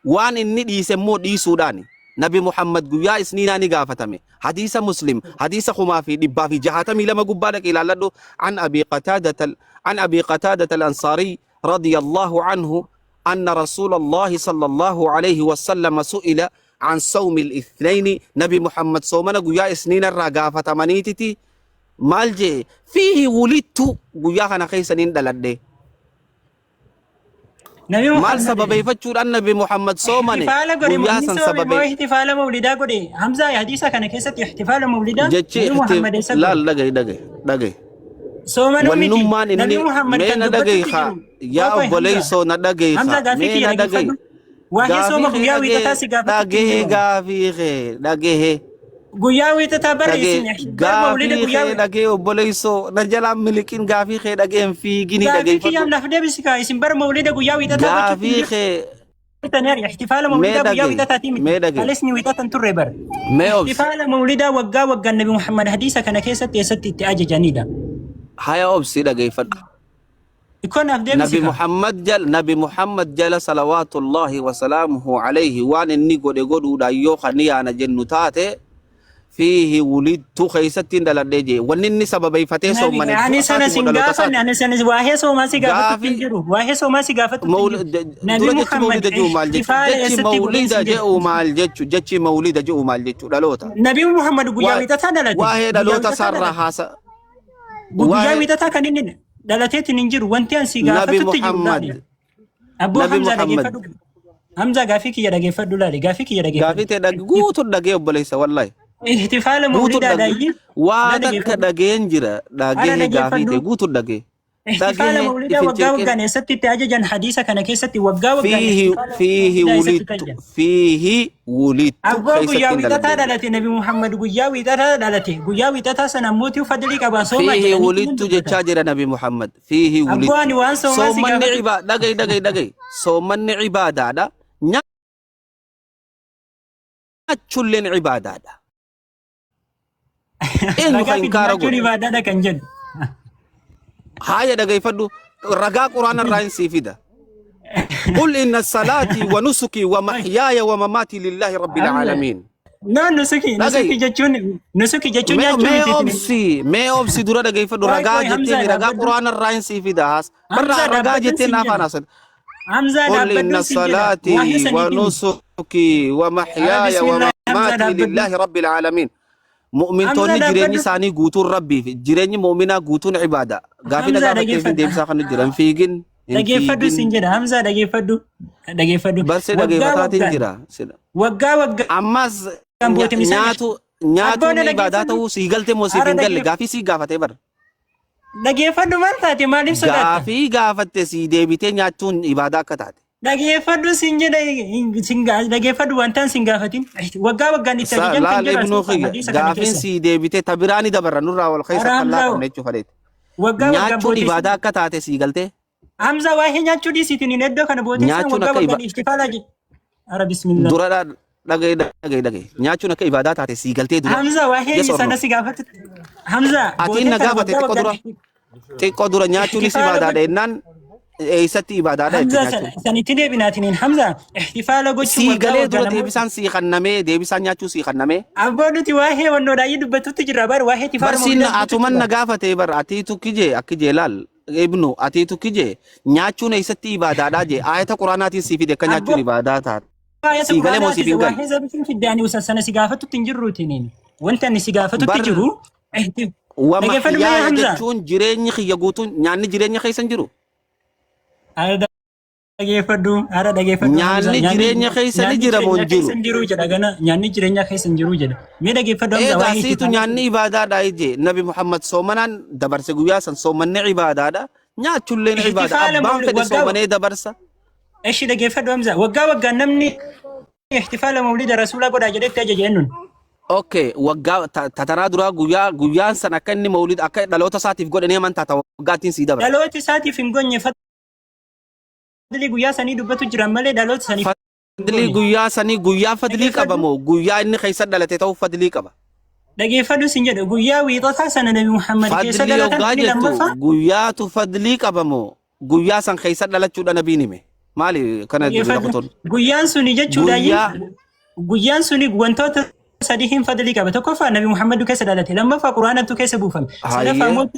S1: Waan inni dhiise immoo dhiisuudhaani. Nabi Muhammad guyyaa isniinaa ni gaafatame. Hadiisa Muslim, hadiisa 1662 gubbaa dhaqi ilaalladhu. An Abi Qataadata an Abi Qataadata al-Ansaari radiyallahu anhu anna Rasuulallahi sallallahu alayhi wasallama su'ila an sawmi al-ithnayni. Nabi Muhammad soomana guyyaa isniina irraa gaafatamaniititi maal jee fiihi wulidtu guyyaa kana keessa nin dhaladhe.
S4: Nabi
S1: Maal
S4: Muhammad
S1: sababeeffachuudhaan Nabi Muhammad soomane
S4: ihtifaala godhe
S1: guyyaa
S4: inni
S1: san
S4: soome moo
S1: sababee
S4: ihtifaala mawlidaa godhe Hamzaa hadiisa kana keessatti ihtifaala mawlidaa
S1: jechi
S4: Nabi Muhammad eessa godhe
S1: laal dhagahi dhagahi dhagahi
S4: soomanuu miti
S1: wannummaan
S4: Nabi
S1: inni
S4: Muhammad
S1: mee
S4: kan
S1: na dhagahi
S4: dubbatutti
S1: haa
S4: jiru
S1: yaa
S4: qoy qoy Hamzaa
S1: obboleessoo na dhagahi
S4: Hamzaa
S1: haa
S4: gaafii
S1: mee
S4: kiyya
S1: na dhagahi
S4: dhaggeeffadhu waa'ee sooma
S1: gaafii kee
S4: guyyaa
S1: dhagahe
S4: wiixataa si gaafatutti hin
S1: dhagahe
S4: jiru
S1: gaafii kee dhagahe
S4: guyyaa wiixataa bara
S1: dhagee
S4: isin bar mawlida
S1: gaafii
S4: guyyaa
S1: kee dhagee obboleessoo na jalaan miliqin gaafii kee dhagee hin fiigini
S4: gaafii
S1: dhageeffadhu
S4: kiyyaaf naaf deebisi kaa isin bar mawlida guyyaa wiixataa gochuutti hin
S1: gaafii kee
S4: jirtani ari ihtifaala
S1: mee
S4: mawlidaa guyyaa
S1: dhagahi
S4: wiixataatii miti
S1: mee dhagahi
S4: kaleesni wiixatan turre bar
S1: mee obsi
S4: ihtifaala mawlidaa waggaa waggaan Nabi Muhammad hadiisa kana keessatti eessatti itti ajajanidha.
S1: haya obsi dhageeffadhu
S4: Ikkoo naaf deebisi
S1: Nabi
S4: kaa.
S1: Muhammad jala Nabi Muhammad jala salawaatullahi wasalaamuhu alayhi waan inni godhe godhuudhaan yoo kan yaana jennu taate fiihi wulidtu keessatti hin dhaladhee jee wanni inni sababeeffatee
S4: Nabi
S1: soommane
S4: ani
S1: du'a
S4: sana
S1: isaati moo
S4: sin
S1: dhaloota
S4: gaafanne
S1: isaati
S4: ani sana waa'ee soomaa si gaafatutti hin
S1: gaafii
S4: jiru waa'ee soomaa si gaafatutti hin jiru. Nabi
S1: dura jechi
S4: Muhammad
S1: mawlida jedhu maal jechu
S4: ihtifaala
S1: jechi
S4: eessatti godhee
S1: mawlida
S4: sin jedhe.
S1: jedhu maal jechu jechi mawlida jedhu maal jechu dhaloota
S4: Nabi Muhammad guyyaa wiixataa dhalate
S1: waa'ee
S4: guyyaa
S1: dhaloota
S4: wiixataa
S1: isaarraa
S4: dhalate.
S1: haasa
S4: Guyyaa
S1: waa'ee
S4: wiixataa kan inni dhalateetiin hin jiru wanti ani si
S1: Nabi
S4: gaafatutti jiru
S1: Muhammad
S4: laali. Abboo
S1: Nabi
S4: Hamzaa
S1: Muhammad
S4: dhageeffadhu. Hamzaa gaafii kiyya dhageeffadhu laali. Gaafii kiyya dhageeffadhu.
S1: gaafii ta'e guutuu dhagee obboleessa wallahi
S4: Ihtifaala
S1: guutuu
S4: mawlidaa
S1: dhagee
S4: daayyi
S1: waa
S4: na
S1: takka
S4: dhageeffadhu.
S1: dhageen jira
S4: Ana
S1: dhagee gaafii ta'e
S4: dhageeffadhu.
S1: guutuu dhagee
S4: Ihtifaala
S1: dhagee
S4: mawlidaa
S1: ifin
S4: waggaa
S1: cinqin
S4: waggaan eessatti itti ajajan hadiisa kana keessatti waggaa waggaan
S1: fiihi
S4: ihtifaala
S1: fiihi
S4: mawlidaa eessatti itti
S1: wulidtu
S4: ajajan.
S1: fiihi wulidtu
S4: Abboo
S1: keessatti
S4: guyyaa
S1: hin
S4: wiixataa
S1: dhaladhee
S4: dhalate Nabi Muhammad guyyaa wiixataa dhalate guyyaa wiixataa sana mootii fadlii qabaa soomaa
S1: fiihi
S4: jedhaniitu nan
S1: wulidtu
S4: dubbatan.
S1: jechaa jira Nabi Muhammad fiihi
S4: Abboo
S1: wulidtu
S4: ani waan soomaa si
S1: soommanni
S4: gaafatu
S1: ibaa dhagahi dhagahi dhagahi soommanni ibaadaadha nyaachuulleen ibaadaadha eenyu
S4: ragaa
S1: kan
S4: fidi
S1: inkaara
S4: nyaachuun
S1: godhe
S4: ibaadaadha kan jedhu.
S1: haaya dhageeffadhu ragaa quraana irraa hin sii fida qul inna salaatii wa nusukii wa maxyaaya wa mamaatii lillaahi rabbil
S4: Amma
S1: aalamiin
S4: no nusuki nusuki
S1: dhagahi
S4: jechuun nusuki jechuun
S1: mee
S4: nyaachuu
S1: mee
S4: miti isin.
S1: obsi mee obsi dura dhageeffadhu
S4: Qoy
S1: ragaa
S4: qoy Hamzaa
S1: jetteen ragaa
S4: dhaabbadhu.
S1: quraana irraa hin sii fida haas barra
S4: Hamzaa
S1: ragaa
S4: dhaabbadhu
S1: jetteen
S4: sin
S1: afaan
S4: jedha.
S1: haasad
S4: Hamzaa
S1: Qul
S4: dhaabbadhu
S1: inna
S4: siin jedha. Waa'ee
S1: salaatii wa
S4: saniitiin.
S1: nusukii wa
S4: Ara
S1: mahyaaya wa
S4: bismillah Hamzaa
S1: mamaatii
S4: dhaabbadhu.
S1: lillaahi rabbil aalamiin.
S4: Hamzaa
S1: Mu'mintoonni jireenyi
S4: dhaabbadhu.
S1: isaanii guutuun rabbiif jireenyi mu'minaa guutuun ibaada. Gaafii na
S4: Hamzaa
S1: gaafatteef hin
S4: dhageeffadhu.
S1: deebisaa kan jira. Hin fiigin. Hin
S4: Dhageeffadhu siin
S1: fiigin.
S4: jedha. Hamzaa dhageeffadhu. Dhageeffadhu.
S1: Barsee
S4: Waggaa
S1: dhageeffataatiin
S4: waggaan.
S1: jira. Sila.
S4: Waggaa waggaan
S1: Ammas
S4: boote misaan.
S1: nyaatu
S4: Abboon
S1: nyaatuun ibaadaa
S4: dhageeffadhu.
S1: ta'uu sii galte moo siif
S4: Ara
S1: hin galle
S4: dhageeffadhu.
S1: gaafii sii gaafatee bara.
S4: Dhageeffadhu maal taate maaliif sodaatta?
S1: Gaafii gaafatte sii deebitee nyaachuun ibaadaa akka taate.
S4: Dhageeffadhu siin jedha dhageeffadhu wantaan siin gaafatin. Waggaa waggaan itti ajajan kan
S1: Laal
S4: jedhu
S1: ibnuu
S4: asii
S1: kiyya
S4: hadiisa kana
S1: gaafiin
S4: keessa.
S1: sii deebitee ta biraa ni dabarra nurraa wal keessa
S4: Ara
S1: kan
S4: Hamzaa
S1: laaqamne jechuu fadheeti.
S4: waggaa waggaan
S1: Nyaachuun
S4: boote
S1: ibaadaa akka taate sii galtee
S4: Hamzaa waa'ee nyaachuu dhiisiitiin hin iddoo kana boote isaan
S1: nyaachuun
S4: waggaa
S1: akka
S4: waggaan ihtifaalaa jedhu. Ara bismillah.
S1: dura dhagaye dhagaye dhagaye nyaachuun akka ibaadaa taate sii galtee dura.
S4: Hamzaa waa'ee
S1: Yes or no?
S4: sana si gaafate. Hamzaa
S1: Atiin
S4: bootee
S1: na
S4: kana
S1: gaafate
S4: waggaa
S1: xiqqoo dura
S4: waggaan
S1: xiqqoo dura nyaachuunis
S4: ihtifaala
S1: ibaadaadha
S4: gochuu.
S1: jennaan eessatti ibaadaadha jette
S4: Hamzaa
S1: nyaachuun.
S4: sanitti deebinaatiin Hamzaa ihtifaala gochuun
S1: Sii
S4: waggaa
S1: galee
S4: waggaan
S1: dura
S4: ammoo
S1: deebisaan sii kannamee deebisaan nyaachuu sii kannamee.
S4: Abboo nuti waa'ee wannoodhaa dubbatutti jirra bar waa'ee ihtifaala
S1: Barsiin
S4: mawlidaa dubbatutti
S1: atuman na
S4: jirra.
S1: gaafate bar atiitu kije akki jee laal ibnu atiitu kije nyachuun eessatti ibaadaadha jee ayata quraanaatiin sii fide akka
S4: Abboo
S1: nyaachuun ibaadaa taate.
S4: ayata
S1: Sii galee moo
S4: quraanaatis
S1: siif hin galle?
S4: waa'ee zabitiin fidde ani usa sana si gaafatutti hin jirruutiin. Wanti ani si gaafatutti
S1: Bar
S4: jiru
S1: wa
S4: dhageeffadhu mee
S1: mahyaaya
S4: Hamzaa.
S1: jechuun jireenyi kiyya guutuun nyaanni jireenya keessa hin jiru.
S4: Ara dhageeffadhu ara dhageeffadhu Hamzaa
S1: Nyaanni
S4: nyaanni
S1: jireenya keessa ni
S4: nyaanni
S1: jira moo
S4: jireenya
S1: hin
S4: keessa
S1: jiru?
S4: hin jiru jedha gana nyaanni jireenya keessa hin jiru jedha. Mee dhageeffadhu Hamzaa
S1: Eegaa
S4: waa'ee
S1: siitu
S4: ihtifaala
S1: nyaanni ibaadaadha ije Nabi Muhammad soomanaan dabarse guyyaa san soomanni ibaadaadha. Nyaachulleen ibaada
S4: ihtifaala
S1: abbaan
S4: mawlid
S1: fedhe
S4: waggaa
S1: soomanee dabarsa.
S4: Eshi dhageeffadhu Hamza waggaa waggaan namni ihtifaala mawlida rasuulaa godhaa jedhetti ajaje eenyuun?
S1: Okay, waggaa tatanaa duraa guyyaa guyyaan san akka inni mawlid akka dhaloota isaatiif godhe ni amantaa ta waggaattiin sii dabra.
S4: Dhaloota isaatiif hin gonye fadlii guyyaa sanii dubbatu jiran malee dhaloota saniif hin
S1: Fadlii
S4: goone.
S1: guyyaa sanii guyyaa fadlii qaba
S4: Dhageeffadhu
S1: moo guyyaa inni keessa dhalate ta'uu fadlii qaba.
S4: dhageeffadhu sin jedhe guyyaa wiixataa sana Nabi Muhammad keessa
S1: Fadlii
S4: dhalatan
S1: hoggaa
S4: inni
S1: jettu
S4: lammaffaa
S1: guyyaatu fadlii qaba moo guyyaa san keessa dhalachuudha nabiin hime. Maali kana dubbi
S4: dhageeffadhu
S1: lakutuun?
S4: guyyaan suni jechuudhaayi
S1: Guyyaa
S4: guyyaan suni wantoota sadii hin fadlii qaba tokkoffaa Nabi Muhammadu keessa dhalate lammaffaa Quraanatu keessa buufame sadaffaa
S1: hayyee.
S4: immoo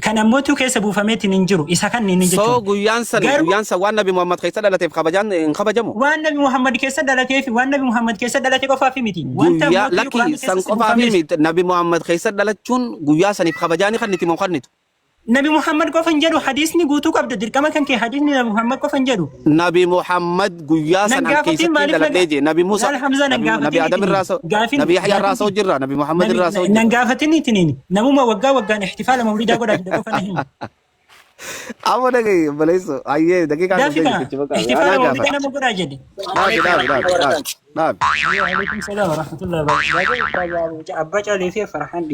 S4: kan ammootu keessa buufameetiin hin jiru isa kan inni
S1: So
S4: jechuun
S1: guyyaan san
S4: garuu
S1: guyyaan san waan nabi Muhammad keessa dhalateef kabajaan hin kabajamu.
S4: waan Nabi Muhammad keessa dhalatee fi waan Nabi Muhammad keessa dhalate qofaaf miti wanta
S1: Guyyaa
S4: ammootu
S1: lakki
S4: Quraanni
S1: san
S4: keessa si
S1: qofaa fi
S4: buufames
S1: miti nabi Muhammad keessa dhalachuun guyyaa saniif kabajaa ni kanniti moo kannitu.
S4: Nabi Muhammad qofa hin jedhu hadiisni guutuu qabda dirqama kan kee hadiisni Nabi Muhammad qofa hin jedhu
S1: Nabi Muhammad guyyaa
S4: nan
S1: san an
S4: gaafatin
S1: keessatti
S4: maaliif
S1: dhaladhee
S4: naga
S1: jee Nabi Musa
S4: laal Hamza nan
S1: Nabi Nabi
S4: gaafatin
S1: Adam
S4: itiniin
S1: irraa
S4: gaafin
S1: Nabi Yahya irraa
S4: gaafin
S1: soo jirra Nabi Muhammad
S4: nabi
S1: irraa soo
S4: nan
S1: jirra.
S4: gaafatin itiniin namuma waggaa waggaan ihtifaala mawlidaa godhaa jedhe qofa na himi
S1: Amma dhagaye baleessu ayyee daqiiqaa
S4: daafi
S1: qabdee
S4: kaa
S1: jirti bakka
S4: ihtifaala
S1: anaa
S4: mawlidaa
S1: gaafadha.
S4: nama godhaa jedhe
S1: Dhaabi dhaabi dhaabi dhaabi dhaabi.
S4: Waalaikum salaam warahmatullahi wabarakatuh. Abbaa Caalee fi Farhaan.